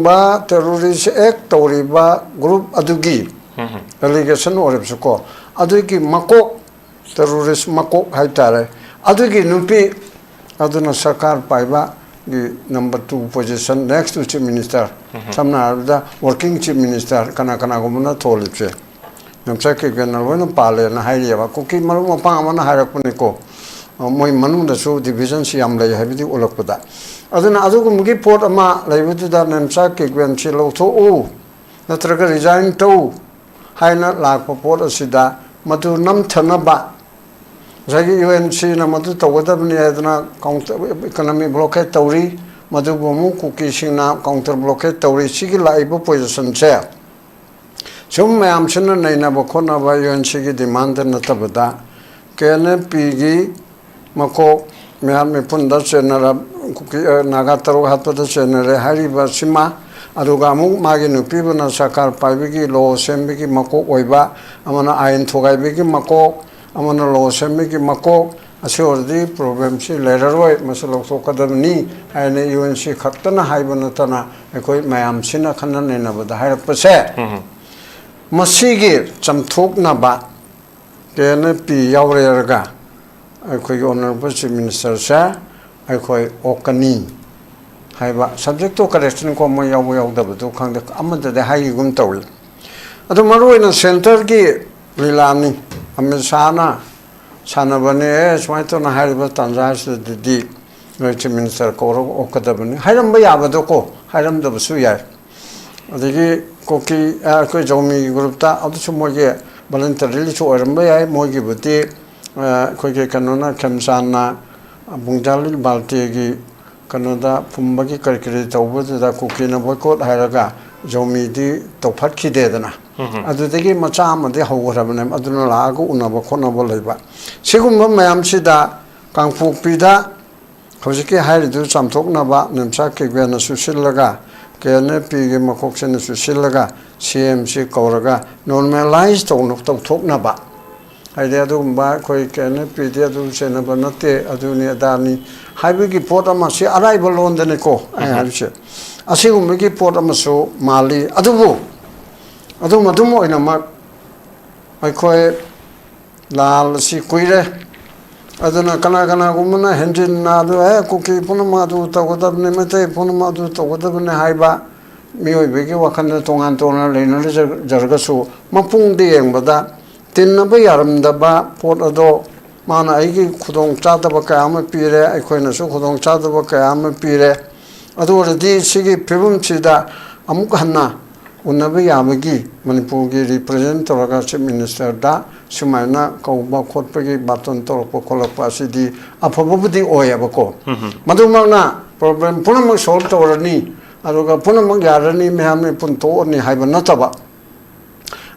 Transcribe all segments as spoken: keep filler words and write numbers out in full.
ꯕ ꯇꯦꯔꯣꯔꯤꯁ ꯑꯦꯛ ꯇꯧꯔꯤꯕ ꯒ꯭ꯔꯨꯞ ꯑꯗꯨꯒꯤ ꯑꯦꯂꯤꯒꯦꯁꯟ ꯑꯣꯏꯔꯕꯁꯨꯀꯣ, ꯑꯗꯨꯒꯤ ꯃꯀꯣꯛ, ꯇꯦꯔꯣꯔꯤꯁ ꯃꯀꯣꯛ ꯍꯥꯏꯇꯥꯔꯦ, ꯑꯗꯨꯒꯤ ꯅꯨꯄꯤ ꯑꯗꯨꯅ ꯁꯔꯀꯥꯔ ꯄꯥꯏꯕꯒꯤ number two position, next to chief minister, ꯁꯝꯅ ꯍꯥꯏꯔꯕꯗ working chief minister ꯀꯅꯥ ꯀꯅꯥꯒꯨꯝꯕꯅ ꯊꯣꯜꯂꯤꯕꯁꯦ, ꯅꯦꯝꯆꯥ ꯀꯤꯛꯕꯦꯟꯅ ꯂꯣꯏꯅ ꯄꯥꯜꯂꯦꯅ ꯍꯥꯏꯔꯤꯑꯕ꯫ ꯀꯨꯀꯤ ꯃꯔꯨꯞ ꯃꯄꯥꯡ ꯑꯃꯅ ꯍꯥꯏꯔꯛꯄꯅꯤꯀꯣ, ꯃꯣꯏ ꯃꯅꯨꯡꯗꯁꯨ ꯗꯤꯚꯤꯖꯟꯁꯤ ꯌꯥꯝ ꯂꯩ ꯍꯥꯏꯕꯗꯤ ꯎꯠꯂꯛꯄꯗ꯫ ꯑꯗꯨꯅ ꯑꯗꯨꯒꯨꯝꯕꯒꯤ ꯄꯣꯠ ꯑꯃ ꯂꯩꯕꯗꯨꯗ ꯅꯦꯝꯆꯥ ꯀꯤꯛꯕꯦꯟꯁꯤ ꯂꯧꯊꯣꯛꯎ, ꯅꯠꯇ꯭ꯔꯒ ꯔꯤꯖꯥꯏꯟ ꯇꯧ ꯍꯥꯏꯅ ꯂꯥꯛꯄ ꯄꯣꯠ ꯑꯁꯤꯗ ꯃꯗꯨ ꯅꯝꯊꯅꯕ ꯉꯁꯥꯏꯒꯤ ꯌꯨ ꯑꯦꯟ ꯁꯤꯅ ꯃꯗꯨ ꯇꯧꯒꯗꯕꯅꯤ ꯍꯥꯏꯗꯅ ꯀꯥꯎꯟꯇꯔ, ꯏꯀꯣꯅꯣꯃꯤ ꯕ꯭ꯂꯣꯀꯦꯠ ꯇꯧꯔꯤ, ꯃꯗꯨꯕꯨ ꯑꯃꯨꯛ ꯀꯨꯀꯤꯁꯤꯡꯅ ꯀꯥꯎꯟꯇꯔ ꯕ꯭ꯂꯣꯀꯦꯠ ꯇꯧꯔꯤ꯫ ꯁꯤꯒꯤ ꯂꯥꯛꯏꯕ ꯄꯣꯖꯤꯁꯟꯁꯦ ꯁꯨꯝ ꯃꯌꯥꯝꯁꯤꯅ ꯅꯩꯅꯕ ꯈꯣꯠꯅꯕ ꯌꯨ ꯑꯦꯟ ꯁꯤꯒꯤ ꯗꯤꯃꯥꯟꯗ ꯅꯠꯇꯕꯗ ꯀꯦ ꯑꯦꯟ ꯑꯦꯐ ꯄꯤꯒꯤ ꯃꯀꯣꯛ ꯃꯌꯥꯝ ꯃꯤꯄꯨꯟꯗ ꯆꯦꯟꯅꯔ-, ꯀꯨꯀꯤ, ꯑ, ꯅꯥꯒꯥ ꯇꯔꯨꯛ ꯍꯥꯠꯄꯗ ꯆꯦꯟꯅꯔꯦ ꯍꯥꯏꯔꯤꯕ ꯑꯁꯤꯃ, ꯑꯗꯨꯒ ꯑꯃꯨꯛ ꯃꯥꯒꯤ ꯅꯨꯄꯤꯕꯨꯅ ꯁꯔꯀꯥꯔ ꯄꯥꯏꯕꯒꯤ ꯂꯣ ꯁꯦꯝꯕꯒꯤ ꯃꯀꯣꯛ ꯑꯣꯏꯕ, ꯑꯃꯅ ꯑꯥꯏꯟ ꯊꯨꯒꯥꯏꯕꯒꯤ ꯃꯀꯣꯛ, ꯑꯃꯅ ꯂꯣ ꯁꯦꯝꯕꯒꯤ ꯃꯀꯣꯛ, ꯑꯁꯤ ꯑꯣꯏꯔꯗꯤ ꯄ꯭ꯔꯣꯕ꯭ꯂꯦꯝꯁꯤ ꯂꯩꯔꯔꯣꯏ, ꯃꯁꯤ ꯂꯧꯊꯣꯛꯀꯗꯕꯅꯤ ꯍꯥꯏꯅ ꯌꯨ ꯑꯦꯟ ꯁꯤ ꯈꯛꯇꯅ ꯍꯥꯏꯕ ꯅꯠꯇꯅ ꯑꯩꯈꯣꯏ ꯃꯌꯥꯝꯁꯤꯅ ꯈꯟꯅ ꯅꯩꯅꯕꯗ ꯍꯥꯏꯔꯛꯄꯁꯦ, ꯃꯁꯤꯒꯤ ꯆꯝꯊꯣꯛꯅꯕ ꯀꯦ ꯑꯦꯟ ꯑꯦꯐ ꯄꯤ ꯌꯥꯎꯔꯦꯔꯒ ꯑꯩꯈꯣꯏꯒꯤ ꯑꯣꯅꯔꯦꯕꯜ ꯆꯤꯐ ꯃꯤꯅꯤꯁꯇꯔꯁꯦ ꯑꯩꯈꯣꯏ ꯑꯣꯛꯀꯅꯤ ꯍꯥꯏꯕ subject to correction ꯀꯣ, ꯃꯣꯏ ꯌꯥꯎꯕ ꯌꯥꯎꯗꯕꯗꯨ ꯈꯪꯗꯦ, ꯑꯃꯗꯗꯤ ꯍꯥꯏꯈꯤꯒꯨꯝ ꯇꯧꯏ꯫ ꯑꯗꯨ ꯃꯔꯨꯑꯣꯏꯅ ꯁꯦꯟꯇꯔꯒꯤ ꯂꯤꯂꯥꯅꯤ꯫ ꯑꯃꯤꯠ ꯁꯥꯍꯅ ꯁꯥꯟꯅꯕꯅꯦ, ꯑꯦ, ꯁꯨꯃꯥꯏꯅ ꯇꯧꯅ ꯍꯥꯏꯔꯤꯕ ꯇꯥꯟꯖꯥꯁꯤꯗꯗꯤ ꯅꯣꯏ ꯆꯤꯐ ꯃꯤꯅꯤꯁꯇꯔ ꯀꯧꯔꯒ ꯑꯣꯛꯀꯗꯕꯅꯤ ꯍꯥꯏꯔꯝꯕ ꯌꯥꯕꯗꯣ ꯀꯣ, ꯍꯥꯏꯔꯝꯗꯕꯁꯨ ꯌꯥꯏ꯫ ꯑꯗꯒꯤ ꯀꯨꯀꯤ, ꯑ, ꯑꯩꯈꯣꯏ ꯖꯧꯃꯤꯒꯤ ꯒ꯭ꯔꯨꯞꯇ ꯑꯗꯨꯁꯨ ꯃꯣꯏꯒꯤ ꯚꯣꯂꯟꯇꯔꯤꯂꯤꯁꯨ ꯑꯣꯏꯔꯝꯕ ꯌꯥꯏ꯫ ꯃꯣꯏꯒꯤꯕꯨꯗꯤ, ꯑ, ꯑꯩꯈꯣꯏꯒꯤ ꯀꯩꯅꯣꯅ, ꯈꯦꯝꯆꯥꯟꯅ, ꯑ, ꯕꯨꯡꯖꯥꯂꯤꯜ ꯕꯥꯜꯇꯦꯒꯤ ꯀꯩꯅꯣꯗ ꯐꯨꯝꯕꯒꯤ ꯀꯔꯤ ꯀꯔꯤ ꯇꯧꯕꯗꯨꯗ ꯀꯨꯀꯤꯅ ꯕꯣꯏꯀꯣꯠ ꯍꯥꯏꯔꯒ ꯖꯧꯃꯤꯗꯤ ꯇꯧꯐꯠꯈꯤꯗꯦꯗꯅ꯫ ꯑꯗꯨꯗꯒꯤ ꯃꯆꯥ ꯑꯃꯗꯤ ꯍꯧꯈ꯭ꯔꯕꯅꯦ, ꯑꯗꯨꯅ ꯂꯥꯛꯑꯒ ꯎꯅꯕ ꯈꯣꯠꯅꯕ ꯂꯩꯕ꯫ ꯁꯤꯒꯨꯝꯕ ꯃꯌꯥꯝꯁꯤꯗ ꯀꯥꯡꯄꯣꯛꯄꯤꯗ ꯍꯧꯖꯤꯛꯀꯤ ꯍꯥꯏꯔꯤꯗꯨ ꯆꯥꯝꯊꯣꯛꯅꯕ ꯅꯦꯝꯆꯥ ꯀꯤꯛꯕꯦꯟꯅꯁꯨ ꯁꯤꯜꯂꯒ, ꯀꯦ ꯑꯦꯟ ꯑꯦꯐ ꯄꯤꯒꯤ ꯃꯀꯣꯛꯁꯤꯅꯁꯨ ꯁꯤꯜꯂꯒ, ꯁꯤ ꯑꯦꯝꯁꯤ ꯀꯧꯔꯒ normalize ꯇꯧꯅ-, ꯇꯧꯊꯣꯛꯅꯕ꯫ ꯍꯥꯏꯗꯤ ꯑꯗꯨꯒꯨꯝꯕ ꯑꯩꯈꯣꯏ ꯀꯦ ꯑꯦꯟ ꯑꯦꯐ ꯄꯤꯗꯤ ꯑꯗꯨ ꯆꯦꯟꯅꯕ ꯅꯠꯇꯦ, ꯑꯗꯨꯅꯤ ꯑꯗꯥꯅꯤ ꯍꯥꯏꯕꯒꯤ ꯄꯣꯠ ꯑꯃ, ꯁꯤ ꯑꯔꯥꯏꯕ ꯂꯣꯟꯗꯅꯤꯀꯣ ꯑꯩ ꯍꯥꯏꯔꯤꯁꯦ꯫ ꯑꯁꯤꯒꯨꯝꯕꯒꯤ ꯄꯣꯠ ꯑꯃꯁꯨ ꯃꯥꯜꯂꯤ꯫ ꯑꯗꯨꯕꯨ ꯑꯗꯨꯝ ꯑꯗꯨꯝ ꯑꯣꯏꯅꯃꯛ ꯑꯩꯈꯣꯏ ꯂꯥꯜ ꯑꯁꯤ ꯀꯨꯏꯔꯦ꯫ ꯑꯗꯨꯅ ꯀꯅꯥ ꯀꯅꯥꯒꯨꯝꯕꯅ ꯍꯦꯟꯖꯤꯟꯅ ꯑꯗꯨ, "ꯑꯦ, ꯀꯨꯀꯤ ꯄꯨꯝꯅꯃꯛ ꯑꯗꯨ ꯇꯧꯒꯗꯕꯅꯤ, ꯃꯩꯇꯩ ꯄꯨꯝꯅꯃꯛ ꯑꯗꯨ ꯇꯧꯒꯗꯕꯅꯤ" ꯍꯥꯏꯕ ꯃꯤꯑꯣꯏꯕꯒꯤ ꯋꯥꯈꯜꯗ ꯇꯣꯉꯥꯟ ꯇꯣꯉꯥꯟꯅ ꯂꯩꯅꯖꯔꯒꯁꯨ, ꯃꯄꯨꯡꯗ ꯌꯦꯡꯕꯗ ꯇꯤꯟꯅꯕ ꯌꯥꯔꯝꯗꯕ ꯄꯣꯠ ꯑꯗꯣ ꯃꯥꯅ ꯑꯩꯒꯤ ꯈꯨꯗꯣꯡ ꯆꯥꯗꯕ ꯀꯌꯥ ꯑꯃ ꯄꯤꯔꯦ, ꯑꯩꯈꯣꯏꯅꯁꯨ ꯈꯨꯗꯣꯡ ꯆꯥꯗꯕ ꯀꯌꯥ ꯑꯃ ꯄꯤꯔꯦ꯫ ꯑꯗꯨ ꯑꯣꯏꯔꯗꯤ ꯁꯤꯒꯤ ꯐꯤꯕꯝꯁꯤꯗ ꯑꯃꯨꯛ ꯍꯟꯅ ꯎꯅꯕ ꯌꯥꯕꯒꯤ ꯃꯅꯤꯄꯨꯔꯒꯤ represent ꯇꯧꯔꯒ Chief Minister ꯗ ꯁꯨꯃꯥꯏꯅ ꯀꯧꯕ ꯈꯣꯠꯄꯒꯤ ꯕꯥꯇꯣꯟ ꯇꯧꯔꯛꯄ ꯈꯣꯠꯂꯛꯄ ꯑꯁꯤꯗꯤ ꯑꯐꯕꯕꯨꯗꯤ ꯑꯣꯏꯌꯦꯕꯀꯣ꯫ ꯃꯗꯨꯃꯛꯅ problem ꯄꯨꯝꯅꯃꯛ solve ꯇꯧꯔꯅꯤ, ꯑꯗꯨꯒ ꯄꯨꯝꯅꯃꯛ ꯌꯥꯔꯅꯤ, ꯃꯌꯥꯝ ꯃꯤꯄꯨꯟ ꯊꯣꯛꯑꯅꯤ ꯍꯥꯏꯕ ꯅꯠꯇꯕ꯫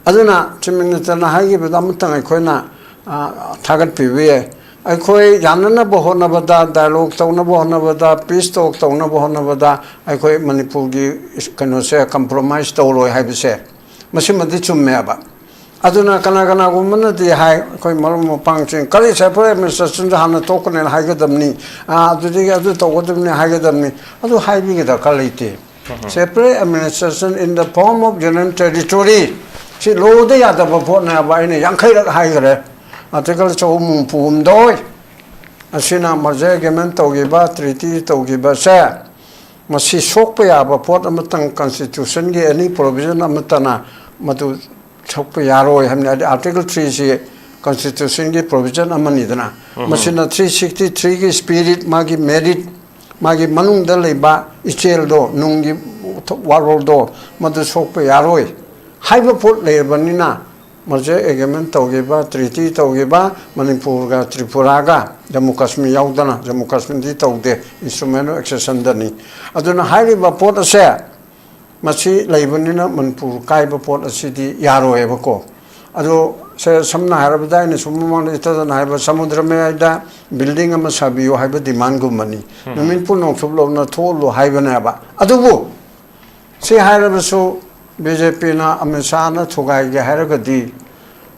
ꯑꯗꯨꯅ Chief Minister ꯅ ꯍꯥꯏꯈꯤꯕꯗ ꯑꯃꯇꯪ ꯑꯩꯈꯣꯏꯅ, ꯑ, ꯊꯥꯒꯠꯄꯤꯕ ꯌꯥꯏ꯫ ꯑꯩꯈꯣꯏ ꯌꯥꯅꯅꯕ ꯍꯣꯠꯅꯕꯗ, dialogue ꯇꯧꯅꯕ ꯍꯣꯠꯅꯕꯗ, peace talk ꯇꯧꯅꯕ ꯍꯣꯠꯅꯕꯗ ꯑꯩꯈꯣꯏ ꯃꯅꯤꯄꯨꯔꯒꯤ ꯀꯩꯅꯣꯁꯦ compromise ꯇꯧꯔꯣꯏ ꯍꯥꯏꯕꯁꯦ, ꯃꯁꯤꯃꯗꯤ ꯆꯨꯝꯃꯦꯕ꯫ ꯑꯗꯨꯅ ꯀꯅꯥ ꯀꯅꯥꯒꯨꯝꯕꯅꯗꯤ ꯍꯥꯏ, ꯑꯩꯈꯣꯏ ꯃꯔꯨꯞ ꯃꯄꯥꯡꯁꯤꯡ, "ꯀꯔꯤ separate administration ꯗ ꯍꯥꯟꯅ ꯊꯣꯛꯀꯅꯦꯅ ꯍꯥꯏꯒꯗꯕꯅꯤ, ꯑ, ꯑꯗꯨꯗꯒꯤ ꯑꯗꯨ ꯇꯧꯒꯗꯕꯅꯤ" ꯍꯥꯏꯒꯗꯕꯅꯤ꯫ ꯑꯗꯨ ꯍꯥꯏꯕꯒꯤ ꯗꯔꯀꯥꯔ ꯂꯩꯇꯦ꯫ Separate administration in the form of union territory ꯁꯤ law ꯗ ꯌꯥꯗꯕ ꯄꯣꯠꯅꯦꯕ꯫ ꯑꯩꯅ ꯌꯥꯡꯈꯩꯔꯛ ꯍꯥꯏꯈ꯭ꯔꯦ꯫ Article ꯆꯍꯨꯝ ꯍꯨꯝꯐꯨ ꯍꯨꯝꯗꯣꯏ ꯑꯁꯤꯅ merger agreement ꯇꯧꯈꯤꯕ, treaty ꯇꯧꯈꯤꯕꯁꯦ, ꯃꯁꯤ ꯁꯣꯛꯄ ꯌꯥꯕ ꯄꯣꯠ ꯑꯃꯇꯪ, constitution ꯒꯤ any provision ꯑꯃꯠꯇꯅ ꯃꯗꯨ ꯁꯣꯛꯄ ꯌꯥꯔꯣꯏ ꯍꯥꯏꯕꯅꯤ꯫ ꯍꯥꯏꯗꯤ Article three ꯁꯤ constitution ꯒꯤ provision ꯑꯃꯅꯤꯗꯅ, ꯃꯁꯤꯅ three sixty three ꯒꯤ spirit, ꯃꯥꯒꯤ merit, ꯃꯥꯒꯤ ꯃꯅꯨꯡꯗ ꯂꯩꯕ ꯏꯆꯦꯜꯗꯣ, ꯅꯨꯡꯒꯤ ꯋꯥꯔꯣꯜꯗꯣ, ꯃꯗꯨ ꯁꯣꯛꯄ ꯌꯥꯔꯣꯏ ꯍꯥꯏꯕ ꯄꯣꯠ ꯂꯩꯔꯕꯅꯤꯅ, merger agreement ꯇꯧꯈꯤꯕ, treaty ꯇꯧꯈꯤꯕ ꯃꯅꯤꯄꯨꯔꯒ ꯇ꯭ꯔꯤꯄꯨꯔꯥꯒ, ꯖꯝꯃꯨ ꯀꯥꯁꯃꯤꯔ ꯌꯥꯎꯗꯅ, ꯖꯝꯃꯨ ꯀꯥꯁꯃꯤꯔꯗꯤ ꯇꯧꯗꯦ, instrument of accession ꯗꯅꯤ꯫ ꯑꯗꯨꯅ ꯍꯥꯏꯔꯤꯕ ꯄꯣꯠ ꯑꯁꯦ ꯃꯁꯤ ꯂꯩꯕꯅꯤꯅ ꯃꯅꯤꯄꯨꯔ ꯀꯥꯏꯕ ꯄꯣꯠ ꯑꯁꯤꯗꯤ ꯌꯥꯔꯣꯏꯕꯀꯣ꯫ ꯑꯗꯣ ꯁꯦ, ꯁꯝꯅ ꯍꯥꯏꯔꯕꯗ, ꯑꯩꯅ ꯁꯨꯝ ꯃꯃꯥꯡꯗ ꯏꯇꯗꯅ ꯍꯥꯏꯕ, ꯁꯃꯨꯗ꯭ꯔ ꯃꯌꯥꯏꯗ building ꯑꯃ ꯁꯥꯕꯤꯌꯨ ꯍꯥꯏꯕ demand ꯒꯨꯝꯕꯅꯤ꯫ ꯅꯨꯃꯤꯠꯄꯨ ꯅꯣꯡꯆꯨꯞ ꯂꯣꯝꯅ ꯊꯣꯛꯍꯜꯂꯨ ꯍꯥꯏꯕꯅꯦꯕ꯫ ꯑꯗꯨꯕꯨ ꯁꯤ ꯍꯥꯏꯔꯕꯁꯨ, ꯕꯤ ꯖꯦ ꯄꯤꯅ, ꯑꯃꯤꯠ ꯁꯥꯍꯅ ꯊꯨꯒꯥꯏꯒꯦ ꯍꯥꯏꯔꯒꯗꯤ,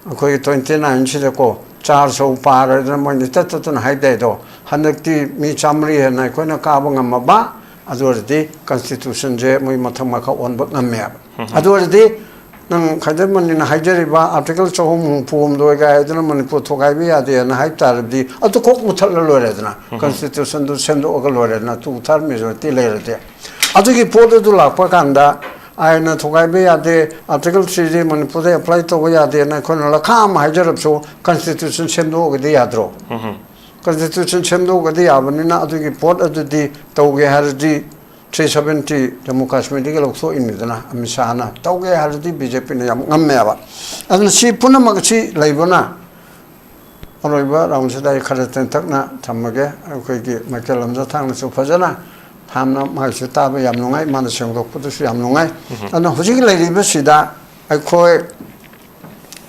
ꯑꯩꯈꯣꯏꯒꯤ twenty nine ꯁꯤꯗꯀꯣ, ꯆꯥꯔ ꯆꯧ ꯄꯥꯔꯗꯅ ꯃꯣꯏꯅ ꯇꯠ ꯇꯠꯇꯅ ꯍꯥꯏꯗꯦ꯫ ꯑꯗꯣ ꯍꯟꯗꯛꯇꯤ ꯃꯤ ꯆꯥꯃꯔꯤ ꯍꯦꯟꯅ ꯑꯩꯈꯣꯏꯅ ꯀꯥꯕ ꯉꯝꯃꯕ, ꯑꯗꯨ ꯑꯣꯏꯔꯗꯤ ꯀꯟꯁꯇꯤꯇ꯭ꯌꯨꯁꯟꯁꯦ ꯃꯣꯏ ꯃꯊꯛ ꯃꯈꯥ ꯑꯣꯟꯕ ꯉꯝꯃꯦꯕ꯫ ꯑꯗꯨ ꯑꯣꯏꯔꯗꯤ ꯅꯪ ꯈꯥꯏꯗꯔꯃꯅꯤꯅ ꯍꯥꯏꯖꯔꯤꯕ ꯑꯥꯔꯇꯤꯀꯜ ꯆꯍꯨꯝ ꯍꯨꯝꯐꯨ ꯍꯨꯝꯗꯣꯏꯒ ꯍꯥꯏꯗꯨꯅ ꯃꯅꯤꯄꯨꯔ ꯊꯨꯒꯥꯏꯕ ꯌꯥꯗꯦꯅ ꯍꯥꯏꯕ ꯇꯥꯔꯕꯗꯤ ꯑꯗꯨ ꯀꯣꯛ ꯃꯨꯊꯠꯂ ꯂꯣꯏꯔꯦꯗꯅ, ꯀꯟꯁꯇꯤꯇ꯭ꯌꯨꯁꯟꯗꯨ ꯁꯦꯝꯗꯣꯛꯑꯒ ꯂꯣꯏꯔꯦꯗꯅ, ꯇꯨ ꯊꯥꯔꯠ ꯃꯦꯖꯣꯔꯤꯇꯤ ꯂꯩꯔꯗꯤ꯫ ꯑꯗꯨꯒꯤ ꯄꯣꯠ ꯑꯗꯨ ꯂꯥꯛꯄ ꯀꯥꯟꯗ ꯑꯥꯏꯟꯅ ꯊꯨꯒꯥꯏꯕ ꯌꯥꯗꯦ, ꯑꯥꯔꯇꯤꯀꯜ ꯊ꯭ꯔꯤꯗꯤ ꯃꯅꯤꯄꯨꯔꯗ ꯑꯦꯄ꯭ꯂꯥꯏ ꯇꯧꯕ ꯌꯥꯗꯦꯅ ꯑꯩꯈꯣꯏꯅ ꯂꯈꯥ ꯑꯃ ꯍꯥꯏꯖꯔꯕꯁꯨ, ꯀꯟꯁꯇꯤꯇ꯭ꯌꯨꯁꯟ ꯁꯦꯝꯗꯣꯛꯑꯒꯗꯤ ꯌꯥꯗ꯭ꯔꯣ? ꯀꯟꯁꯇꯤꯇ꯭ꯌꯨꯁꯟ ꯁꯦꯝꯗꯣꯛꯑꯒꯗꯤ ꯌꯥꯕꯅꯤꯅ ꯑꯗꯨꯒꯤ ꯄꯣꯠ ꯑꯗꯨꯗꯤ ꯇꯧꯒꯦ ꯍꯥꯏꯔꯗꯤ ꯊ꯭ꯔꯤ ꯁꯕꯦꯟꯇꯤ ꯖꯝꯃꯨ ꯀꯥꯁꯃꯤꯔꯗꯒꯤ ꯂꯧꯊꯣꯛꯏꯅꯤꯗꯅ, ꯑꯃꯤꯠ ꯁꯥꯍꯅ꯫ ꯇꯧꯒꯦ ꯍꯥꯏꯔꯗꯤ ꯕꯤ ꯖꯦ ꯄꯤꯅ ꯌꯥꯝ ꯉꯝꯃꯦꯕ꯫ ꯑꯗꯨꯅ ꯁꯤ ꯄꯨꯝꯅꯃꯛ ꯑꯁꯤ ꯂꯩꯕꯅ ꯑꯔꯣꯏꯕ ꯔꯥꯎꯟꯁꯤꯗ ꯑꯩ ꯈꯔ ꯇꯦꯟꯇꯛꯅ ꯊꯝꯃꯒꯦ꯫ ꯑꯩꯈꯣꯏꯒꯤ ꯃꯥꯏꯀꯦꯜ ꯂꯝꯖꯥꯊꯥꯡꯅꯁꯨ ꯐꯖꯅ ꯊꯝꯅ ꯃꯥꯏꯁꯨ ꯇꯥꯕ ꯌꯥꯝ ꯅꯨꯡꯉꯥꯏ, ꯃꯥꯅ ꯁꯦꯡꯗꯣꯛꯄꯗꯨꯁꯨ ꯌꯥꯝ ꯅꯨꯡꯉꯥꯏ꯫ ꯑꯗꯨꯅ ꯍꯧꯖꯤꯛ ꯂꯩꯔꯤꯕꯁꯤꯗ ꯑꯩꯈꯣꯏ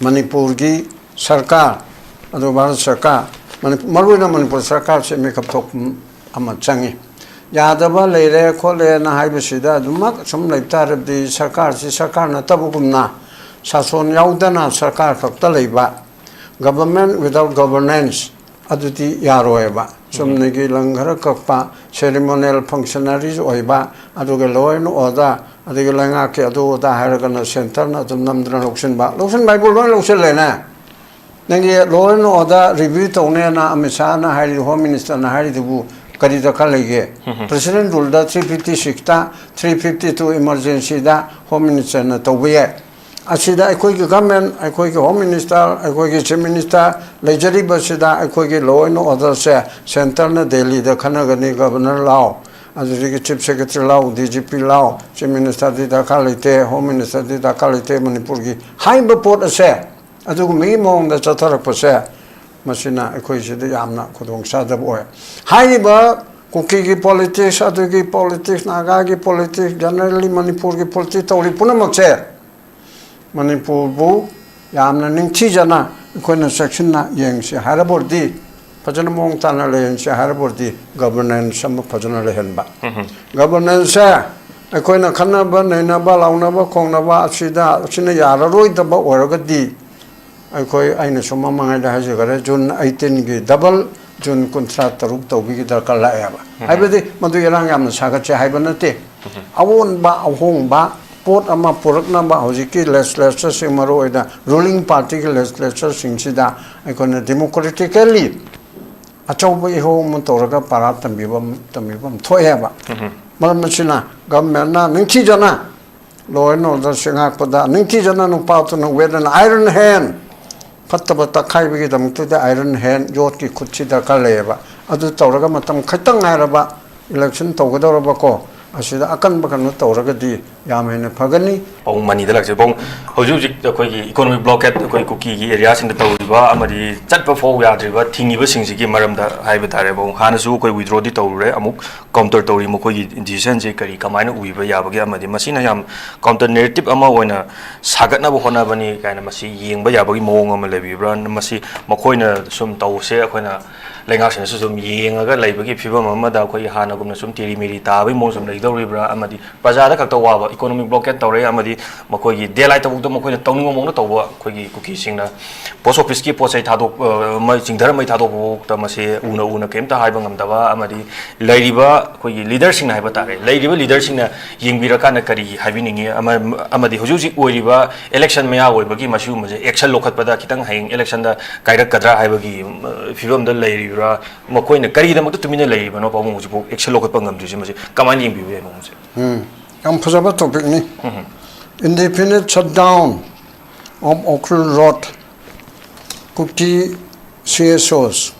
ꯃꯅꯤꯄꯨꯔꯒꯤ ꯁꯔꯀꯥꯔ, ꯑꯗꯨ ꯚꯥꯔꯠ ꯁꯔꯀꯥꯔ, ꯃꯅꯤ-, ꯃꯔꯨꯑꯣꯏꯅ ꯃꯅꯤꯄꯨꯔ ꯁꯔꯀꯥꯔꯁꯦ ꯃꯤꯀꯞ ꯊꯣꯛꯄ ꯑꯃ ꯆꯪꯉꯤ꯫ ꯌꯥꯗꯕ ꯂꯩꯔꯦ ꯈꯣꯠꯂꯦꯅ ꯍꯥꯏꯕꯁꯤꯗ ꯑꯗꯨꯃꯛ ꯁꯨꯝ ꯂꯩꯕ ꯇꯥꯔꯕꯗꯤ ꯁꯔꯀꯥꯔꯁꯤ ꯁꯔꯀꯥꯔ ꯅꯠꯇꯕꯒꯨꯝꯅ, ꯁꯥꯁꯣꯟ ꯌꯥꯎꯗꯅ ꯁꯔꯀꯥꯔ ꯈꯛꯇ ꯂꯩꯕ, government without governance, ꯑꯗꯨꯗꯤ ꯌꯥꯔꯣꯏꯕ꯫ ꯆꯨꯝꯅꯒꯤ ꯂꯪ ꯈꯔ ꯀꯛꯄ, ceremonial functionaries ꯑꯣꯏꯕ, ꯑꯗꯨꯒ law and order, ꯑꯗꯒꯤ ꯂꯩꯉꯥꯛꯀꯤ ꯑꯗꯨ ꯑꯗꯥ ꯍꯥꯏꯔꯒꯅ ꯁꯦꯟꯇꯔꯅ ꯑꯗꯨꯝ ꯅꯝꯗꯅ ꯂꯧꯁꯤꯟꯕ, ꯂꯧꯁꯤꯟꯕ ꯍꯥꯏꯕꯨ ꯂꯣꯏ ꯂꯧꯁꯤꯜꯂꯦꯅꯦ꯫ ꯅꯪꯒꯤ law and order review ꯇꯧꯅꯦꯅ ꯑꯃꯤꯠ ꯁꯥꯍꯅ ꯍꯥꯏꯔꯤꯗꯨ, ꯍꯣꯝ ꯃꯤꯅꯤꯁꯇꯔꯅ ꯍꯥꯏꯔꯤꯗꯨꯕꯨ ꯀꯔꯤ ꯗꯔꯀꯥꯔ ꯂꯩꯒꯦ? ꯄ꯭ꯔꯦꯁꯤꯗꯦꯟ ꯔꯨꯜꯗ ꯊ꯭ꯔꯤ ꯐꯤꯐꯇꯤ ꯁꯤꯛꯁꯇ, ꯊ꯭ꯔꯤ ꯐꯤꯐꯇꯤ ꯇꯨ ꯏꯃꯔꯖꯦꯟꯁꯤꯗ ꯍꯣꯝ ꯃꯤꯅꯤꯁꯇꯔꯅ ꯇꯧꯕ ꯌꯥꯏ꯫ ꯑꯁꯤꯗ ꯑꯩꯈꯣꯏꯒꯤ ꯒꯚꯔꯟꯃꯦꯟ, ꯑꯩꯈꯣꯏꯒꯤ ꯍꯣꯝ ꯃꯤꯅꯤꯁꯇꯔ, ꯑꯩꯈꯣꯏꯒꯤ ꯆꯤꯐ ꯃꯤꯅꯤꯁꯇꯔ ꯂꯩꯖꯔꯤꯕꯁꯤꯗ ꯑꯩꯈꯣꯏꯒꯤ law and orderꯁꯦ ꯁꯦꯟꯇꯔꯅ ꯗꯦꯜꯂꯤꯗ ꯈꯟꯅꯒꯅꯤ, ꯒꯚꯔꯅꯔ ꯂꯥꯎ, ꯑꯗꯨꯗꯒꯤ ꯆꯤꯐ ꯁꯦꯀ꯭ꯔꯦꯇꯔꯤ ꯂꯥꯎ, ꯗꯤ ꯖꯤ ꯄꯤ ꯂꯥꯎ, ꯆꯤꯐ ꯃꯤꯅꯤꯁꯇꯔꯗꯤ ꯗꯔꯀꯥꯔ ꯂꯩꯇꯦ, ꯍꯣꯝ ꯃꯤꯅꯤꯁꯇꯔꯗꯤ ꯗꯔꯀꯥꯔ ꯂꯩꯇꯦ ꯃꯅꯤꯄꯨꯔꯒꯤ ꯍꯥꯏꯔꯤꯕ ꯄꯣꯠ ꯑꯁꯦ꯫ ꯑꯗꯨꯒꯨꯝꯕꯒꯤ ꯃꯑꯣꯡꯗ ꯆꯠꯊꯔꯛꯄꯁꯦ, ꯃꯁꯤꯅ ꯑꯩꯈꯣꯏꯁꯤꯗ ꯌꯥꯝꯅ ꯈꯨꯗꯣꯡ ꯆꯥꯗꯕ ꯑꯣꯏ꯫ ꯍꯥꯏꯔꯤꯕ ꯀꯨꯀꯤꯒꯤ ꯄꯣꯂꯤꯇꯤꯛꯁ, ꯑꯗꯨꯒꯤ ꯄꯣꯂꯤꯇꯤꯛꯁ, ꯅꯥꯒꯥꯒꯤ ꯄꯣꯂꯤꯇꯤꯛꯁ, generally ꯃꯅꯤꯄꯨꯔꯒꯤ ꯄꯣꯂꯤꯇꯤꯛꯁ ꯇꯧꯔꯤ ꯄꯨꯝꯅꯃꯛꯁꯦ ꯃꯅꯤꯄꯨꯔꯕꯨ ꯌꯥꯝꯅ ꯅꯤꯡꯊꯤꯖꯅ ꯑꯩꯈꯣꯏꯅ ꯆꯦꯛꯁꯤꯟꯅ ꯌꯦꯡꯁꯤ ꯍꯥꯏꯔꯕ ꯑꯣꯏꯔꯗꯤ, ꯐꯖꯅ ꯃꯑꯣꯡ ꯇꯥꯅ ꯂꯩꯍꯟꯁꯤ ꯍꯥꯏꯔꯕ ꯑꯣꯏꯔꯗꯤ, ꯒꯕꯔꯅꯦꯟꯁ ꯑꯃ ꯐꯖꯅ ꯂꯩꯍꯟꯕ꯫ ꯒꯕꯔꯅꯦꯟꯁꯁꯦ ꯑꯩꯈꯣꯏꯅ ꯈꯠꯅꯕ ꯅꯩꯅꯕ ꯂꯥꯎꯅꯕ ꯈꯣꯡꯅꯕ ꯑꯁꯤꯗ, ꯑꯁꯤꯅ ꯌꯥꯔꯔꯣꯏꯗꯕ ꯑꯣꯏꯔꯒꯗꯤ, ꯑꯩꯈꯣꯏ, ꯑꯩꯅꯁꯨ ꯃꯃꯥꯡꯉꯩꯗ ꯍꯥꯏꯖꯈꯔꯦ, ꯖꯨꯟ ꯑꯩꯇꯤꯟꯒꯤ ꯗꯕꯜ ꯖꯨꯟ ꯀꯨꯟꯊ꯭ꯔꯥ ꯇꯔꯨꯛ ꯇꯧꯕꯒꯤ ꯗꯔꯀꯥꯔ ꯂꯥꯛꯑꯦꯕ꯫ ꯍꯥꯏꯕꯗꯤ ꯃꯗꯨ ꯏꯔꯥꯡ ꯌꯥꯝꯅ ꯁꯥꯒꯠꯁꯦ ꯍꯥꯏꯕ ꯅꯠꯇꯦ꯫ ꯑꯑꯣꯟꯕ ꯑꯍꯣꯡꯕ ꯄꯣꯠ ꯑꯃ ꯄꯨꯔꯛꯅꯕ ꯍꯧꯖꯤꯛꯀꯤ ꯂꯦꯖꯤꯁꯂꯦꯆꯔꯁꯤꯡ, ꯃꯔꯨꯑꯣꯏꯅ ꯔꯨꯂꯤꯡ ꯄꯥꯔꯇꯤꯒꯤ ꯂꯦꯖꯤꯁꯂꯦꯆꯔꯁꯤꯡꯁꯤꯗ ꯑꯩꯈꯣꯏꯅ ꯗꯦꯃꯣꯀ꯭ꯔꯦꯇꯤꯀꯦꯜꯂꯤ ꯑꯆꯧꯕ ꯏꯍꯧ ꯑꯃ ꯇꯧꯔꯒ ꯄꯔꯥ ꯇꯝꯕꯤꯕ ꯇꯝꯕꯤꯕ ꯑꯃ ꯊꯣꯛꯑꯦꯕ꯫ ꯃꯔꯝ ꯑꯁꯤꯅ ꯒꯚꯔꯟꯃꯦꯟꯅ ꯅꯤꯡꯊꯤꯖꯅ ꯂꯣ ꯑꯦꯟ ꯑꯣꯔꯗꯔꯁꯤ ꯉꯥꯛꯄꯗ ꯅꯤꯡꯊꯤꯖꯅ ꯅꯨꯄꯥꯗꯨꯅ ꯋꯦꯠ ꯑꯦꯟ ꯑꯥꯏꯔꯟ ꯍꯦꯟ, ꯐꯠꯇꯕ ꯇꯛꯈꯥꯏꯕꯒꯤꯗꯃꯛꯇꯗꯤ ꯑꯥꯏꯔꯟ ꯍꯦꯟ, ꯌꯣꯠꯀꯤ ꯈꯨꯠꯁꯤ ꯗꯔꯀꯥꯔ ꯂꯩꯌꯦꯕ꯫ ꯑꯗꯨ ꯇꯧꯔꯒ ꯃꯇꯝ ꯈꯤꯇꯪ ꯉꯥꯏꯔꯕ ꯏꯂꯦꯛꯁꯟ ꯇꯧꯒꯗꯧꯔꯕꯀꯣ, ꯑꯁꯤꯗ ꯑꯀꯟꯕ ꯀꯩꯅꯣ ꯇꯧꯔꯒꯗꯤ ꯌꯥꯝ ꯍꯦꯟꯅ ꯐꯒꯅꯤ꯫ ꯄꯥꯕꯨꯡ ꯃꯅꯤꯗ ꯂꯥꯛꯆꯩ꯫ ꯄꯥꯕꯨꯡ, ꯍꯧꯖꯤꯛ ꯍꯧꯖꯤꯛ ꯑꯩꯈꯣꯏꯒꯤ ꯏꯀꯣꯅꯣꯃꯤꯛ ꯕ꯭ꯂꯣꯀꯦꯠ ꯑꯩꯈꯣꯏ ꯀꯨꯀꯤꯒꯤ ꯑꯦꯔꯤꯌꯥꯁꯤꯡꯗ ꯇꯧꯔꯤꯕ ꯑꯃꯗꯤ ꯆꯠꯄ ꯐꯥꯎ ꯌꯥꯗ꯭ꯔꯤꯕ ꯊꯤꯡꯉꯤꯕꯁꯤꯡꯁꯤꯒꯤ ꯃꯔꯝꯗ ꯍꯥꯏꯕ ꯇꯥꯔꯦ꯫ ꯄꯥꯕꯨꯡ, ꯍꯥꯟꯅꯁꯨ ꯑꯩꯈꯣꯏ ꯋꯤꯗ꯭ꯔꯣꯗꯤ ꯇꯧꯔꯨꯔꯦ, ꯑꯃꯨꯛ ꯀꯥꯎꯟꯇꯔ ꯇꯧꯔꯤ꯫ ꯃꯈꯣꯏꯒꯤ ꯗꯤꯁꯤꯖꯟꯁꯦ ꯀꯔꯤ, ꯀꯃꯥꯏꯅ ꯎꯕꯤꯕ ꯌꯥꯕꯒꯦ? ꯑꯃꯗꯤ ꯃꯁꯤꯅ ꯌꯥꯝ ꯀꯥꯎꯟꯇꯔ ꯅꯦꯔꯦꯇꯤꯞ ꯑꯃ ꯑꯣꯏꯅ ꯁꯥꯒꯠꯅꯕ ꯍꯣꯠꯅꯕꯅꯤ ꯀꯥꯏꯅ ꯃꯁꯤ ꯌꯦꯡꯕ ꯌꯥꯕꯒꯤ ꯃꯑꯣꯡ ꯑꯃ ꯂꯩꯕꯤꯕ꯭ꯔꯥ? ꯃꯁꯤ ꯃꯈꯣꯏꯅ ꯁꯨꯝ ꯇꯧꯁꯦ, ꯑꯩꯈꯣꯏꯅ ꯂꯩꯉꯥꯛꯁꯤꯡꯅꯁꯨ ꯁꯨꯝ ꯌꯦꯡꯉꯒ ꯂꯩꯕꯒꯤ ꯐꯤꯕꯝ ꯑꯃꯗ ꯑꯩꯈꯣꯏꯒꯤ ꯍꯥꯟꯅꯒꯨꯝꯅ ꯁꯨꯝ ꯇꯦꯔꯤ ꯃꯦꯔꯤ ꯇꯥꯕꯒꯤ ꯃꯑꯣꯡ ꯁꯨꯝ ꯂꯩꯗꯧꯔꯤꯕ꯭ꯔꯥ? ꯑꯃꯗꯤ ꯄ꯭ꯔꯖꯥꯗ ꯈꯛꯇ ꯋꯥꯕ, ꯏꯀꯣꯅꯣꯃꯤꯛ ꯕ꯭ꯂꯣꯀꯦꯠ ꯇꯧꯔꯦ, ꯑꯃꯗꯤ ꯃꯈꯣꯏꯒꯤ ꯗꯦ ꯂꯥꯏꯠꯇꯐꯥꯎꯗ ꯃꯈꯣꯏꯅ ꯇꯧꯅꯤꯡꯕ ꯃꯑꯣꯡꯗ ꯇꯧꯕ, ꯑꯩꯈꯣꯏꯒꯤ ꯀꯨꯀꯤꯁꯤꯡꯅ ꯄꯣꯁ ꯑꯣꯐꯤꯁꯀꯤ ꯄꯣꯠ ꯆꯩ ꯊꯥꯗꯣꯛ-, ꯑ, ꯃꯩ ꯆꯤꯡꯊꯔ ꯃꯩ ꯊꯥꯗꯣꯛꯄꯐꯥꯎꯗ ꯃꯁꯤ ꯎꯅ ꯎꯅ ꯀꯔꯤꯝꯇ ꯍꯥꯏꯕ ꯉꯝꯗꯕ, ꯑꯃꯗꯤ ꯂꯩꯔꯤꯕ ꯑꯩꯈꯣꯏꯒꯤ ꯂꯤꯗꯔꯁꯤꯡꯅ ꯍꯥꯏꯕ ꯇꯥꯔꯦ, ꯂꯩꯔꯤꯕ ꯂꯤꯗꯔꯁꯤꯡꯅ ꯌꯦꯡꯕꯤꯔꯀꯥꯟꯗ ꯀꯔꯤ ꯍꯥꯏꯕꯤꯅꯤꯡꯉꯤ? ꯑꯃ-, ꯑꯃꯗꯤ ꯍꯧꯖꯤꯛ ꯍꯧꯖꯤꯛ ꯑꯣꯏꯔꯤꯕ ꯏꯂꯦꯛꯁꯟ ꯃꯌꯥ ꯑꯣꯏꯕꯒꯤ ꯃꯁꯤꯒꯨꯝꯕꯁꯦ ꯑꯦꯛꯁꯟ ꯂꯧꯈꯠꯄꯗ ꯈꯤꯇꯪ ꯍꯌꯦꯡ ꯏꯂꯦꯛꯁꯟꯗ ꯀꯥꯏꯔꯛꯀꯗ꯭ꯔꯥ ꯍꯥꯏꯕꯒꯤ, ꯎꯝ, ꯐꯤꯕꯝꯗ ꯂꯩꯔꯤꯕ꯭ꯔꯥ? ꯃꯈꯣꯏꯅ ꯀꯔꯤꯒꯤꯗꯃꯛꯇ ꯇꯨꯃꯤꯟꯅ ꯂꯩꯔꯤꯕꯅꯣ? ꯄꯥꯕꯨꯡ ꯍꯧꯖꯤꯛꯐꯥꯎ ꯑꯦꯛꯁꯟ ꯂꯧꯈꯠꯄ ꯉꯝꯗ꯭ꯔꯤꯁꯦ, ꯃꯁꯤ ꯀꯃꯥꯏꯅ ꯌꯦꯡꯕꯤꯕ ꯌꯥꯏ ꯃꯑꯣꯡꯁꯦ? ꯎꯝ, ꯌꯥꯝ ꯐꯖꯕ ꯇꯣꯄꯤꯛꯅꯤ꯫ Indefinite shutdown of Ukhrul Road, Kuki C S Os꯫